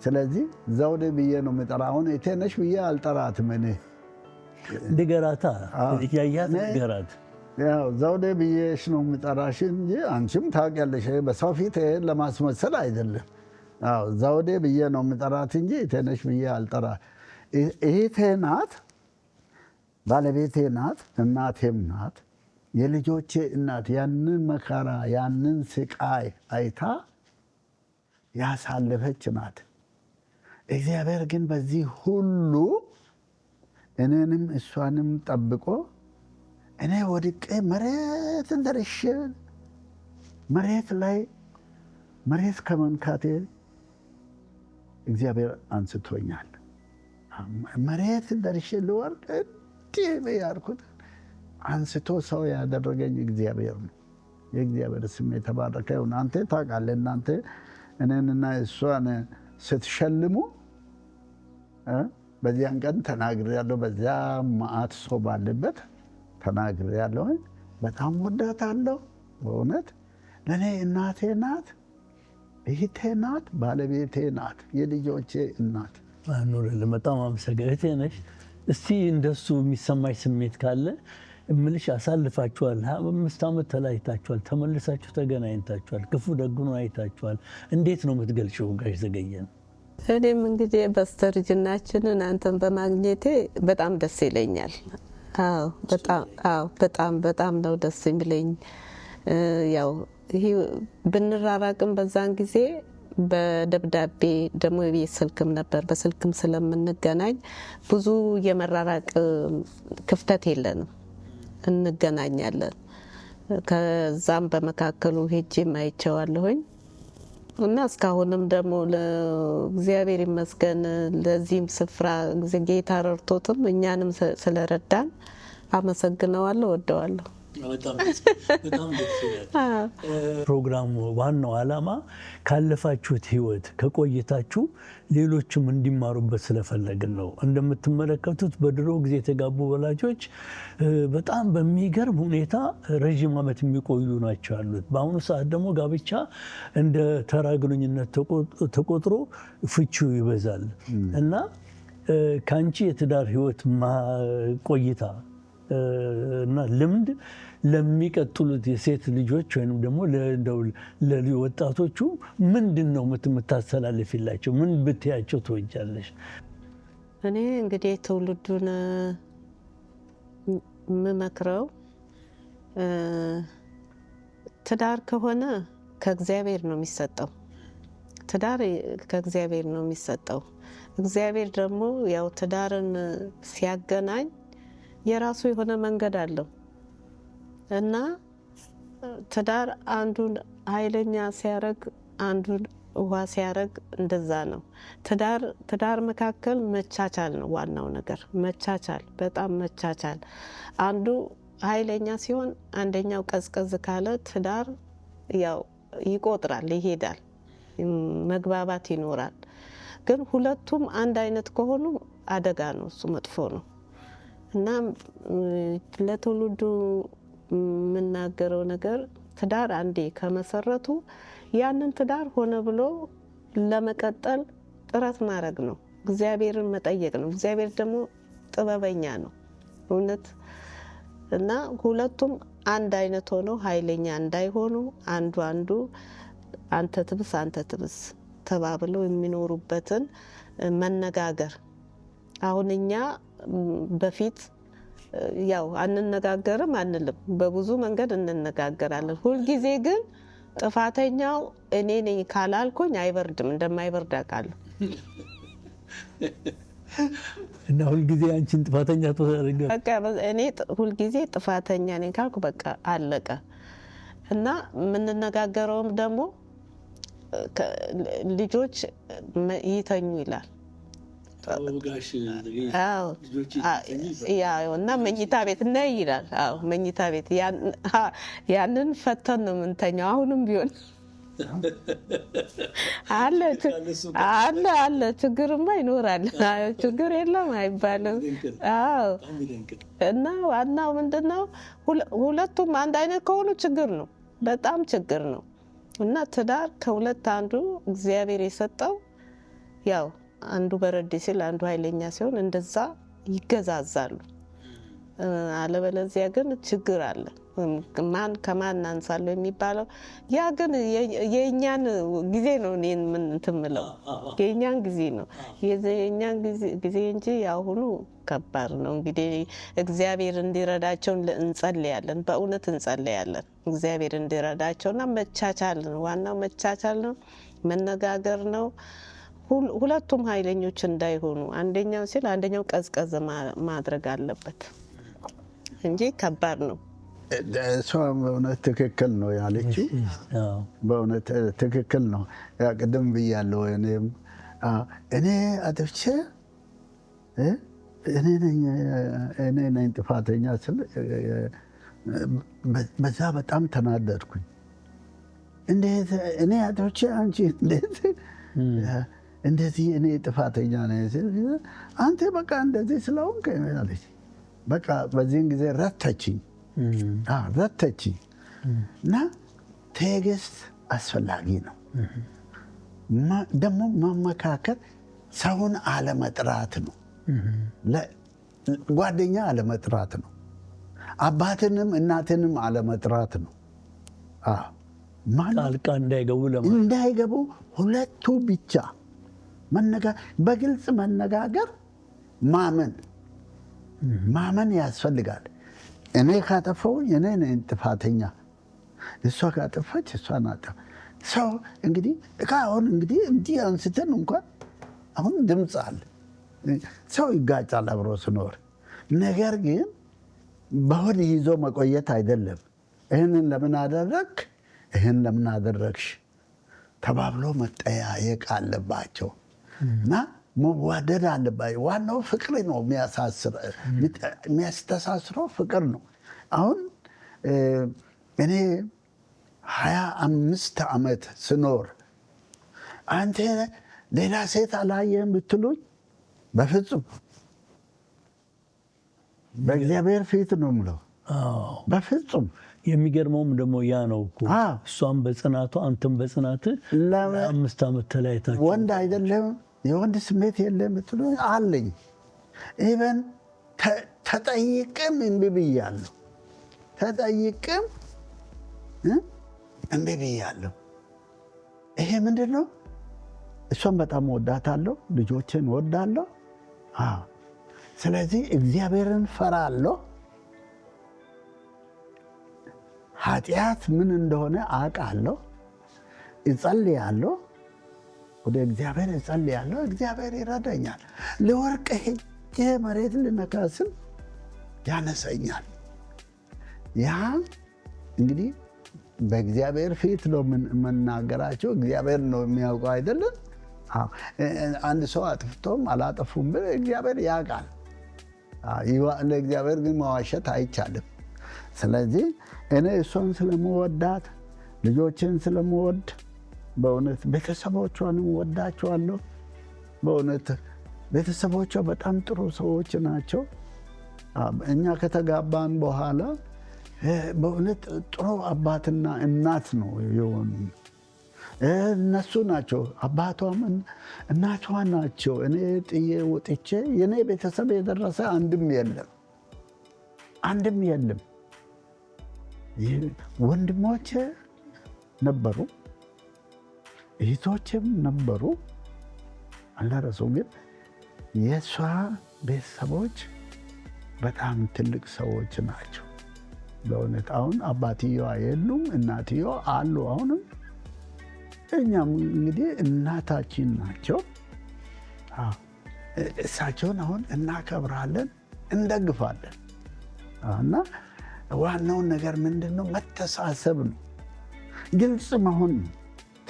ስለዚህ ዘውዴ ብዬ ነው የምጠራ። አሁን እቴነሽ ብዬ አልጠራትም እኔ። ንገራታ፣ ያያት ንገራት። ያው ዘውዴ ብዬሽ ነው የምጠራሽ እንጂ አንቺም ታውቂያለሽ፣ ይሄ በሰው ፊት ይሄን ለማስመሰል አይደለም። አዎ፣ ዘውዴ ብዬ ነው የምጠራት እንጂ እቴነሽ ብዬ አልጠራ። እህቴ ናት፣ ባለቤቴ ናት፣ እናቴም ናት፣ የልጆቼ እናት። ያንን መከራ ያንን ስቃይ አይታ ያሳለፈች ናት። እግዚአብሔር ግን በዚህ ሁሉ እኔንም እሷንም ጠብቆ እኔ ወድቄ መሬት ደርሼ መሬት ላይ መሬት ከመንካቴ እግዚአብሔር አንስቶኛል። መሬት ደርሼ ልወርቅ እንዲህ ያልኩት አንስቶ ሰው ያደረገኝ እግዚአብሔር ነው። የእግዚአብሔር ስም የተባረከ ይሁን። አንተ ታውቃለህ፣ እናንተ እኔንና እሷን ስትሸልሙ በዚያን ቀን ተናግሬያለሁ። በዚያ መዓት ሰው ባለበት ተናግሬያለሁ። በጣም ወዳታለሁ። በእውነት ለእኔ እናቴ ናት፣ እህቴ ናት፣ ባለቤቴ ናት፣ የልጆቼ እናት። ኑርልን፣ በጣም አመሰግናለሁ። እህቴ ነሽ። እስቲ እንደሱ የሚሰማሽ ስሜት ካለ እምልሽ፣ አሳልፋችኋል። 25 ዓመት ተለያይታችኋል፣ ተመልሳችሁ ተገናኝታችኋል፣ ክፉ ደጉን አይታችኋል። እንዴት ነው የምትገልጪው ጋሽ ዘገየን? እኔም እንግዲህ በስተርጅናችንን አንተን በማግኘቴ በጣም ደስ ይለኛል። አዎ፣ በጣም፣ አዎ፣ በጣም በጣም ነው ደስ የሚለኝ። ያው ይሄ ብንራራቅም በዛን ጊዜ በደብዳቤ ደግሞ የቤት ስልክም ነበር። በስልክም ስለምንገናኝ ብዙ የመራራቅ ክፍተት የለንም፣ እንገናኛለን። ከዛም በመካከሉ ሄጄም አይቼዋለሁኝ እና እስካሁንም ደግሞ እግዚአብሔር ይመስገን ለዚህም ስፍራ ጌታ ረድቶትም እኛንም ስለረዳን አመሰግነዋለሁ፣ እወደዋለሁ። በጣም ደስ ይላል። ፕሮግራሙ ዋናው ዓላማ ካለፋችሁት ህይወት ከቆይታችሁ ሌሎችም እንዲማሩበት ስለፈለግን ነው። እንደምትመለከቱት በድሮ ጊዜ የተጋቡ ወላጆች በጣም በሚገርም ሁኔታ ረዥም ዓመት የሚቆዩ ናቸው ያሉት። በአሁኑ ሰዓት ደግሞ ጋብቻ እንደ ተራ ግንኙነት ተቆጥሮ ፍቺው ይበዛል። እና ከአንቺ የትዳር ህይወት ቆይታ እና ልምድ ለሚቀጥሉት የሴት ልጆች ወይም ደግሞ እንደው ለወጣቶቹ ምንድን ነው የምታስተላልፊላቸው? ምን ብትያቸው ትወጃለሽ? እኔ እንግዲህ ትውልዱን የምመክረው ትዳር ከሆነ ከእግዚአብሔር ነው የሚሰጠው። ትዳር ከእግዚአብሔር ነው የሚሰጠው። እግዚአብሔር ደግሞ ያው ትዳርን ሲያገናኝ የራሱ የሆነ መንገድ አለው እና ትዳር አንዱን ኃይለኛ ሲያረግ አንዱን ውሃ ሲያረግ እንደዛ ነው። ትዳር መካከል መቻቻል ነው ዋናው ነገር። መቻቻል፣ በጣም መቻቻል። አንዱ ኃይለኛ ሲሆን አንደኛው ቀዝቀዝ ካለ ትዳር ያው ይቆጥራል፣ ይሄዳል፣ መግባባት ይኖራል። ግን ሁለቱም አንድ አይነት ከሆኑ አደጋ ነው፣ እሱ መጥፎ ነው። እና ለትውልዱ የምናገረው ነገር ትዳር አንዴ ከመሰረቱ ያንን ትዳር ሆነ ብሎ ለመቀጠል ጥረት ማድረግ ነው። እግዚአብሔርን መጠየቅ ነው። እግዚአብሔር ደግሞ ጥበበኛ ነው እውነት። እና ሁለቱም አንድ አይነት ሆነው ኃይለኛ እንዳይሆኑ አንዱ አንዱ አንተ ትብስ አንተ ትብስ ተባብለው የሚኖሩበትን መነጋገር። አሁን እኛ በፊት ያው አንነጋገርም አንልም፣ በብዙ መንገድ እንነጋገራለን። ሁልጊዜ ግን ጥፋተኛው እኔ ነኝ ካላልኩኝ አይበርድም፣ እንደማይበርድ አውቃለሁ። እና ሁልጊዜ አንቺን ጥፋተኛ ታደርጊያለሽ? በቃ እኔ ሁልጊዜ ጥፋተኛ ነኝ ካልኩ በቃ አለቀ። እና የምንነጋገረውም ደግሞ ልጆች ይተኙ ይላል። እና መኝታ ቤት ነይ ይላል። አዎ መኝታ ቤት ያንን ፈተን ነው የምንተኛው። አሁንም ቢሆን አለ አለ አለ ችግርማ ይኖራል። ችግር የለም አይባልም። አዎ እና ዋናው ምንድነው ሁለቱም አንድ አይነት ከሆኑ ችግር ነው፣ በጣም ችግር ነው። እና ትዳር ከሁለት አንዱ እግዚአብሔር የሰጠው ያው አንዱ በረድ ሲል አንዱ ኃይለኛ ሲሆን እንደዛ ይገዛዛሉ። አለበለዚያ ግን ችግር አለ። ማን ከማን አንሳለሁ የሚባለው ያ ግን የእኛን ጊዜ ነው። እኔን ምን እንትን የምለው የእኛን ጊዜ ነው፣ የእኛን ጊዜ እንጂ ያሁኑ ከባድ ነው። እንግዲህ እግዚአብሔር እንዲረዳቸው እንጸልያለን፣ በእውነት እንጸልያለን። እግዚአብሔር እንዲረዳቸውና መቻቻል ነው ዋናው፣ መቻቻል ነው፣ መነጋገር ነው። ሁለቱም ኃይለኞች እንዳይሆኑ አንደኛው ሲል አንደኛው ቀዝቀዝ ማድረግ አለበት እንጂ ከባድ ነው። እሷ በእውነት ትክክል ነው ያለችው፣ በእውነት ትክክል ነው። ቅድም ብያለሁ። እኔም እኔ አጥፍቼ እኔ ነኝ ጥፋተኛ ስል በዛ በጣም ተናደድኩኝ። እንዴት እኔ አጥፍቼ አንቺ እንዴት እንደዚህ እኔ ጥፋተኛ ነኝ አንተ በቃ እንደዚህ ስለሆንክ አለች። በቃ በዚህን ጊዜ ረተችኝ ረተችኝ። እና ትዕግስት አስፈላጊ ነው። ደግሞ መመካከል ሰውን አለመጥራት ነው። ጓደኛ አለመጥራት ነው። አባትንም እናትንም አለመጥራት ነው። ጣልቃ እንዳይገቡ እንዳይገቡ ሁለቱ ብቻ በግልጽ መነጋገር፣ ማመን ማመን ያስፈልጋል። እኔ ካጠፋሁኝ እኔ ነኝ ጥፋተኛ፣ እሷ ካጠፋች እሷ ናት። ሰው እንግዲህ አሁን እንግዲህ እንዲህ አንስተን እንኳን አሁን ድምፅ አለ፣ ሰው ይጋጫል አብሮ ስኖር። ነገር ግን በሆድ ይዞ መቆየት አይደለም። ይህንን ለምን አደረግ፣ ይህን ለምን አደረግሽ ተባብሎ መጠያየቅ አለባቸው እና መዋደድ አለባቸው። ዋናው ፍቅር ነው የሚያስተሳስረው ፍቅር ነው። አሁን እኔ 25 ዓመት ስኖር አንተ ሌላ ሴት አላየህም ብትሉኝ በፍጹም በእግዚአብሔር ፊት ነው የምለው፣ በፍጹም። የሚገርመውም ደግሞ ያ ነው እኮ እሷም በጽናቷ አንተም በጽናት 5 ዓመት ተለያይታችሁ ወንድ አይደለም የወንድ ስሜት የለም ብትሉኝ አለኝ። even ተጠይቅም እምቢ ብያለሁ። ተጠይቅም እምቢ ብያለሁ። ይሄ ምንድን ነው? እሷን በጣም ወዳታለሁ፣ ልጆችን ወዳለሁ። ስለዚህ እግዚአብሔርን ፈራለሁ። ኃጢአት ምን እንደሆነ አውቃለሁ። እጸልያለሁ፣ ወደ እግዚአብሔር እጸልያለሁ። እግዚአብሔር ይረዳኛል። ልወርቅ ሄጄ መሬት ልነካ ስል ያነሰኛል። ያ እንግዲህ በእግዚአብሔር ፊት ነው የምናገራቸው። እግዚአብሔር ነው የሚያውቀው አይደለም? አንድ ሰው አጥፍቶም አላጠፉም እግዚአብሔር ያውቃል። ለእግዚአብሔር ግን መዋሸት አይቻልም። ስለዚህ እኔ እሷን ስለምወዳት ልጆችን ስለምወድ በእውነት ቤተሰቦቿንም ወዳቸዋለሁ። በእውነት ቤተሰቦቿ በጣም ጥሩ ሰዎች ናቸው። እኛ ከተጋባን በኋላ በእውነት ጥሩ አባትና እናት ነው የሆኑ። እነሱ ናቸው፣ አባቷም እናቷ ናቸው። እኔ ጥዬ ወጥቼ የኔ ቤተሰብ የደረሰ አንድም የለም፣ አንድም የለም። ወንድሞቼ ነበሩ፣ እህቶቼም ነበሩ፣ አልደረሱም። ግን የእሷ ቤተሰቦች በጣም ትልቅ ሰዎች ናቸው። በእውነት አሁን አባትየዋ የሉም፣ እናትየዋ አሉ። አሁንም እኛም እንግዲህ እናታችን ናቸው። እሳቸውን አሁን እናከብራለን፣ እንደግፋለን። እና ዋናውን ነገር ምንድን ነው? መተሳሰብ ነው፣ ግልጽ መሆን ነው።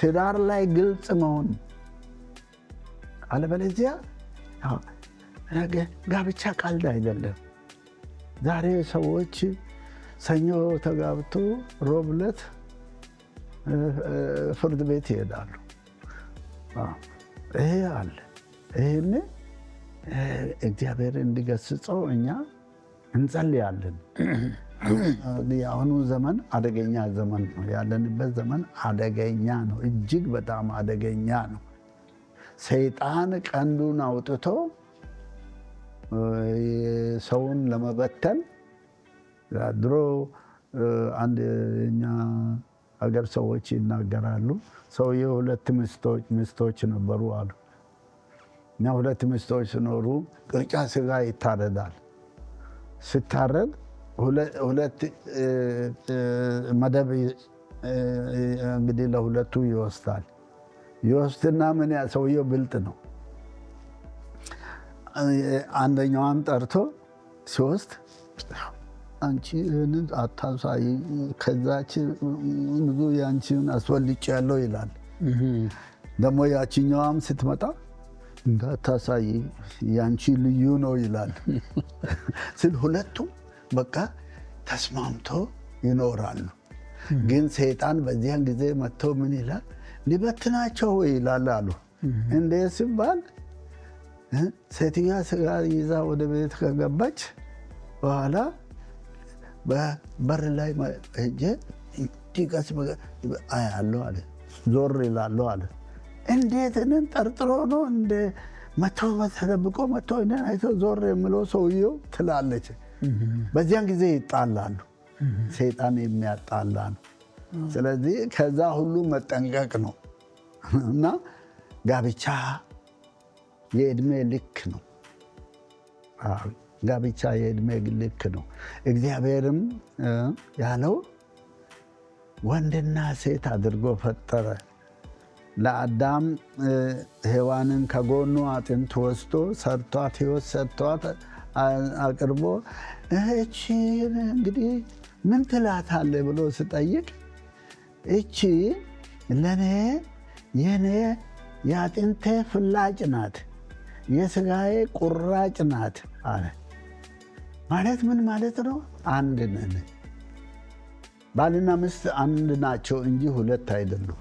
ትዳር ላይ ግልጽ መሆን፣ አለበለዚያ ጋብቻ ቀልድ አይደለም። ዛሬ ሰዎች ሰኞ ተጋብቶ ሮብ ዕለት ፍርድ ቤት ይሄዳሉ። ይሄ አለ። ይህን እግዚአብሔር እንዲገስጸው እኛ እንጸልያለን። የአሁኑ ዘመን አደገኛ ዘመን ነው። ያለንበት ዘመን አደገኛ ነው፣ እጅግ በጣም አደገኛ ነው። ሰይጣን ቀንዱን አውጥቶ ሰውን ለመበተን ድሮ አንድ እኛ ሀገር ሰዎች ይናገራሉ። ሰውዬው ሁለት ሚስቶች ነበሩ አሉ። እና ሁለት ሚስቶች ሲኖሩ ቅርጫ ስጋ ይታረዳል። ስታረድ ሁለት መደብ እንግዲህ ለሁለቱ ይወስዳል። ይወስድና ምን ሰውየው ብልጥ ነው። አንደኛዋን ጠርቶ ሲወስድ አንቺ ይህንን አታሳይ፣ ከዛች ብዙ የአንቺን አስበልጬ ያለው ይላል። ደግሞ ያችኛዋም ስትመጣ እንዳታሳይ ያንቺ ልዩ ነው ይላል። ስል ሁለቱም በቃ ተስማምቶ ይኖራሉ። ግን ሰይጣን በዚያን ጊዜ መጥቶ ምን ይላል? ሊበትናቸው ይላል አሉ። እንዴ ሲባል ሴትዮዋ ስጋ ይዛ ወደ ቤት ከገባች በኋላ በር ላይ ሄጄ እንዲህ ቀስ አያለሁ አለ። ዞር ይላለሁ አለ። እንዴት እኔን ጠርጥሮ ነው እንደ መቶ ተደብቆ መቶ እኔን አይቶ ዞር የምለው ሰውየው ትላለች። በዚያን ጊዜ ይጣላሉ። ሰይጣን የሚያጣላ ነው። ስለዚህ ከዛ ሁሉ መጠንቀቅ ነው እና ጋብቻ የእድሜ ልክ ነው። ጋብቻ የእድሜ ልክ ነው። እግዚአብሔርም ያለው ወንድና ሴት አድርጎ ፈጠረ። ለአዳም ሔዋንን ከጎኑ አጥንት ወስዶ ሰርቷት ሕይወት ሰጥቷት አቅርቦ እቺ እንግዲህ ምን ትላታለህ ብሎ ስጠይቅ እቺ ለኔ የኔ የአጥንቴ ፍላጭ ናት፣ የስጋዬ ቁራጭ ናት አለ። ማለት ምን ማለት ነው? አንድ ነን። ባልና ሚስት አንድ ናቸው እንጂ ሁለት አይደሉም።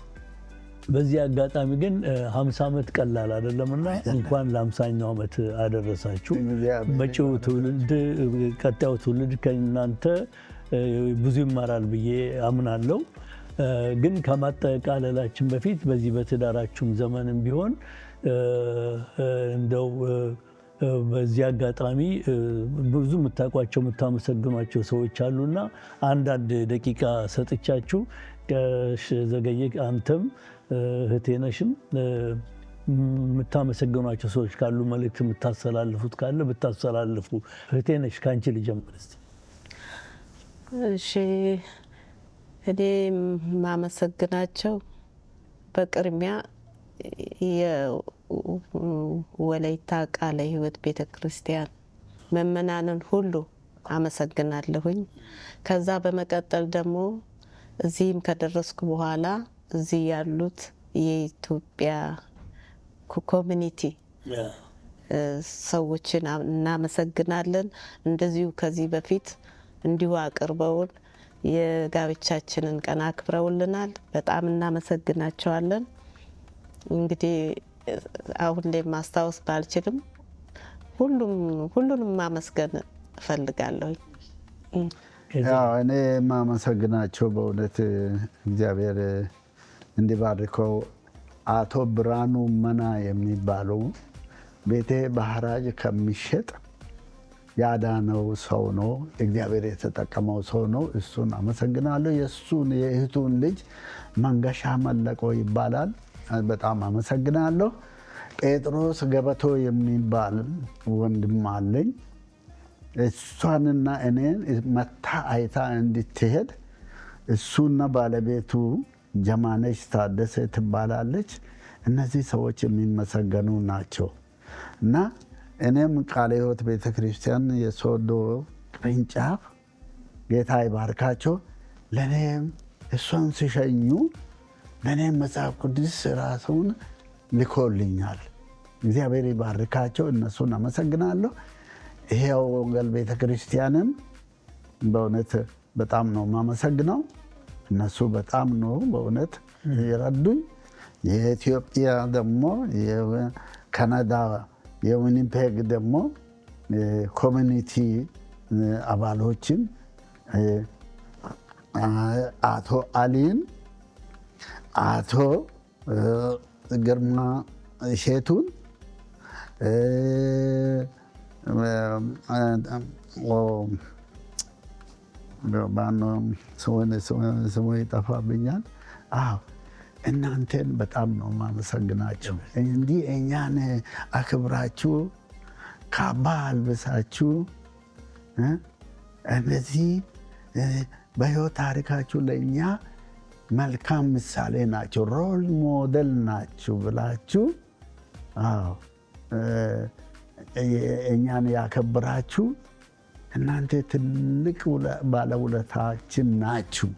በዚህ አጋጣሚ ግን 50 ዓመት ቀላል አይደለምና እንኳን ለ50ኛው ዓመት አደረሳችሁ። መጪው ትውልድ፣ ቀጣዩ ትውልድ ከእናንተ ብዙ ይማራል ብዬ አምናለሁ። ግን ከማጠቃለላችን በፊት በዚህ በትዳራችሁም ዘመንም ቢሆን እንደው በዚህ አጋጣሚ ብዙ የምታውቋቸው የምታመሰግኗቸው ሰዎች አሉና አንዳንድ ደቂቃ ሰጥቻችሁ ዘገየ አንተም እህቴነሽም የምታመሰግኗቸው ሰዎች ካሉ መልእክት የምታስተላልፉት ካለ ብታስተላልፉ። እህቴነሽ ከአንቺ ልጀምር እስቲ። እሺ፣ እኔ የማመሰግናቸው በቅድሚያ የወላይታ ቃለ ሕይወት ቤተ ክርስቲያን ምእመናንን ሁሉ አመሰግናለሁኝ። ከዛ በመቀጠል ደግሞ እዚህም ከደረስኩ በኋላ እዚህ ያሉት የኢትዮጵያ community ሰዎችን እናመሰግናለን። እንደዚሁ ከዚህ በፊት እንዲሁ አቅርበውን የጋብቻችንን ቀን አክብረውልናል። በጣም እናመሰግናቸዋለን። እንግዲህ አሁን ላይ ማስታወስ ባልችልም ሁሉንም ማመስገን እፈልጋለሁ። ያው እኔ የማመሰግናቸው በእውነት እግዚአብሔር እንዲባርከው አቶ ብርሃኑ መና የሚባሉ ቤቴ በሐራጅ ከሚሸጥ ያዳነው ሰው ነው። እግዚአብሔር የተጠቀመው ሰው ነው። እሱን አመሰግናለሁ። የእሱን የእህቱን ልጅ መንገሻ መለቆ ይባላል። በጣም አመሰግናለሁ። ጴጥሮስ ገበቶ የሚባል ወንድም አለኝ። እሷንና እኔን መታ አይታ እንድትሄድ እሱና ባለቤቱ ጀማነች ታደሰ ትባላለች። እነዚህ ሰዎች የሚመሰገኑ ናቸው እና እኔም ቃለ ሕይወት ቤተክርስቲያን የሶዶ ቅርንጫፍ ጌታ ይባርካቸው። ለእኔም እሷን ሲሸኙ ለእኔም መጽሐፍ ቅዱስ ራሱን ልኮልኛል። እግዚአብሔር ይባርካቸው። እነሱን አመሰግናለሁ። ይሄው ወንጌል ቤተክርስቲያንም በእውነት በጣም ነው የማመሰግነው። እነሱ በጣም ነው በእውነት የረዱኝ። የኢትዮጵያ ደግሞ የካናዳ የዊኒፔግ ደግሞ community አባሎችን አቶ አሊን፣ አቶ ግርማ ሼቱን፣ ስሙ ይጠፋብኛል። አዎ እናንተን በጣም ነው የማመሰግናቸው። እንዲህ እኛን አክብራችሁ ካባ አልብሳችሁ እንደዚህ በሕይወት ታሪካችሁ ለእኛ መልካም ምሳሌ ናቸው፣ role model ናችሁ ብላችሁ አዎ እኛን ያከብራችሁ እናንተ ትልቅ ባለውለታችን ናችሁ።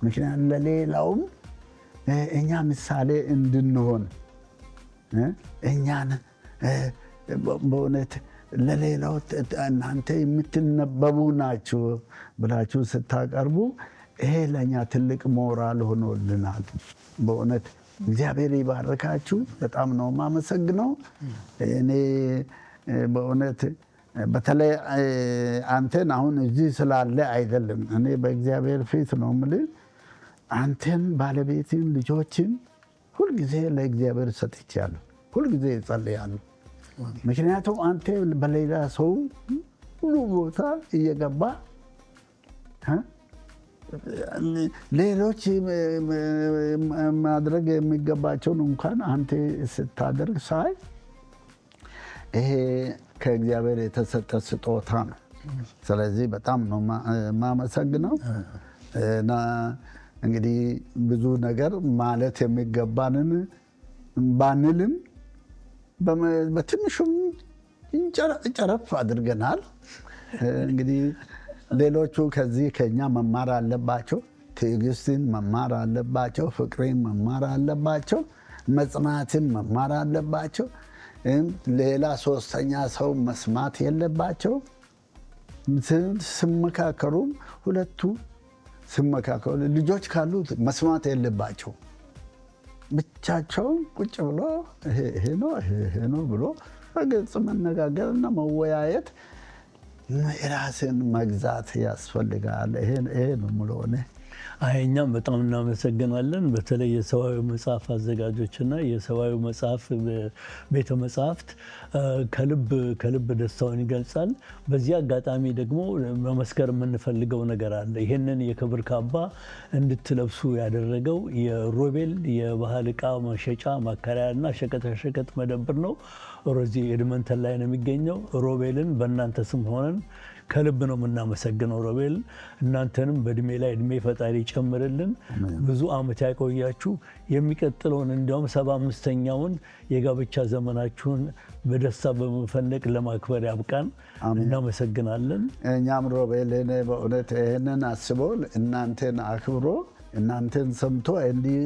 ምክንያቱም ለሌላውም እኛ ምሳሌ እንድንሆን እኛን በእውነት ለሌላው እናንተ የምትነበቡ ናችሁ ብላችሁ ስታቀርቡ ይሄ ለእኛ ትልቅ ሞራል ሆኖልናል። በእውነት እግዚአብሔር ይባርካችሁ። በጣም ነው የማመሰግነው። እኔ በእውነት በተለይ አንተን አሁን እዚህ ስላለ አይደለም፣ እኔ በእግዚአብሔር ፊት ነው የምልህ። አንተን፣ ባለቤትን፣ ልጆችን ሁልጊዜ ለእግዚአብሔር ሰጥቻለሁ። ሁልጊዜ እጸልያለሁ። ምክንያቱም አንተ በሌላ ሰው ሁሉ ቦታ እየገባ ሌሎች ማድረግ የሚገባቸውን እንኳን አንተ ስታደርግ ሳይ ይሄ ከእግዚአብሔር የተሰጠ ስጦታ ነው። ስለዚህ በጣም ነው የማመሰግነው። እና እንግዲህ ብዙ ነገር ማለት የሚገባንን ባንልም በትንሹም ጨረፍ አድርገናል። እንግዲህ ሌሎቹ ከዚህ ከኛ መማር አለባቸው። ትዕግስትን መማር አለባቸው። ፍቅርን መማር አለባቸው። መጽናትን መማር አለባቸው። ሌላ ሶስተኛ ሰው መስማት የለባቸው። ስመካከሩም ሁለቱ ስመካከሩ ልጆች ካሉ መስማት የለባቸው። ብቻቸውን ቁጭ ብሎ ይሄ ነው ይሄ ነው ብሎ በግልጽ መነጋገርና መወያየት ራስን መግዛት ያስፈልጋል። ይሄ ነው የምለው እኔ። አይ እኛም በጣም እናመሰግናለን። በተለይ የሰብአዊ መጽሐፍ አዘጋጆችና የሰብአዊ መጽሐፍ ቤተ መጽሐፍት ከልብ ከልብ ደስታውን ይገልጻል። በዚህ አጋጣሚ ደግሞ መመስከር የምንፈልገው ነገር አለ። ይህንን የክብር ካባ እንድትለብሱ ያደረገው የሮቤል የባህል ዕቃ መሸጫ ማከራያና ሸቀጣሸቀጥ መደብር ነው። እዚህ ኤድመንተን ላይ ነው የሚገኘው። ሮቤልን በእናንተ ስም ሆነን ከልብ ነው የምናመሰግነው። ሮቤል እናንተንም በእድሜ ላይ እድሜ ፈጣሪ ይጨምርልን፣ ብዙ ዓመት ያቆያችሁ። የሚቀጥለውን እንዲያውም 75ኛውን የጋብቻ ዘመናችሁን በደስታ በመፈነቅ ለማክበር ያብቃን። እናመሰግናለን። እኛም ሮቤልን በእውነት ይህንን አስቦ እናንተን አክብሮ እናንተን ሰምቶ እንዲህ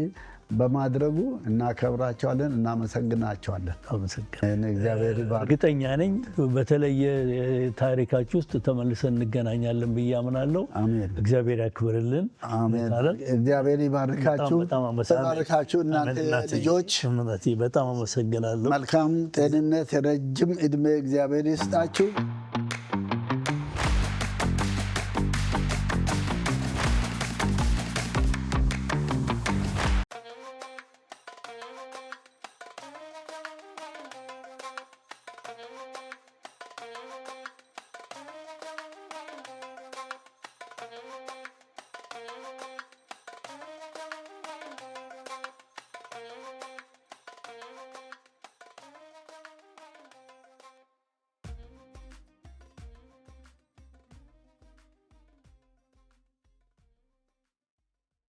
በማድረጉ እናከብራቸዋለን፣ እናመሰግናቸዋለን። አመሰግናለሁ። እግዚአብሔር ይባርክ። እርግጠኛ ነኝ በተለየ ታሪካችሁ ውስጥ ተመልሰን እንገናኛለን ብዬ አምናለሁ። አሜን። እግዚአብሔር ያክብርልን። አሜን። አለም እግዚአብሔር ይባርካችሁ። በጣም አመሰግናለሁ። ተባርካችሁ እናንተ እናቴ፣ ልጆች እናቴ በጣም አመሰግናለሁ። መልካም ጤንነት፣ ረጅም እድሜ እግዚአብሔር ይስጣችሁ።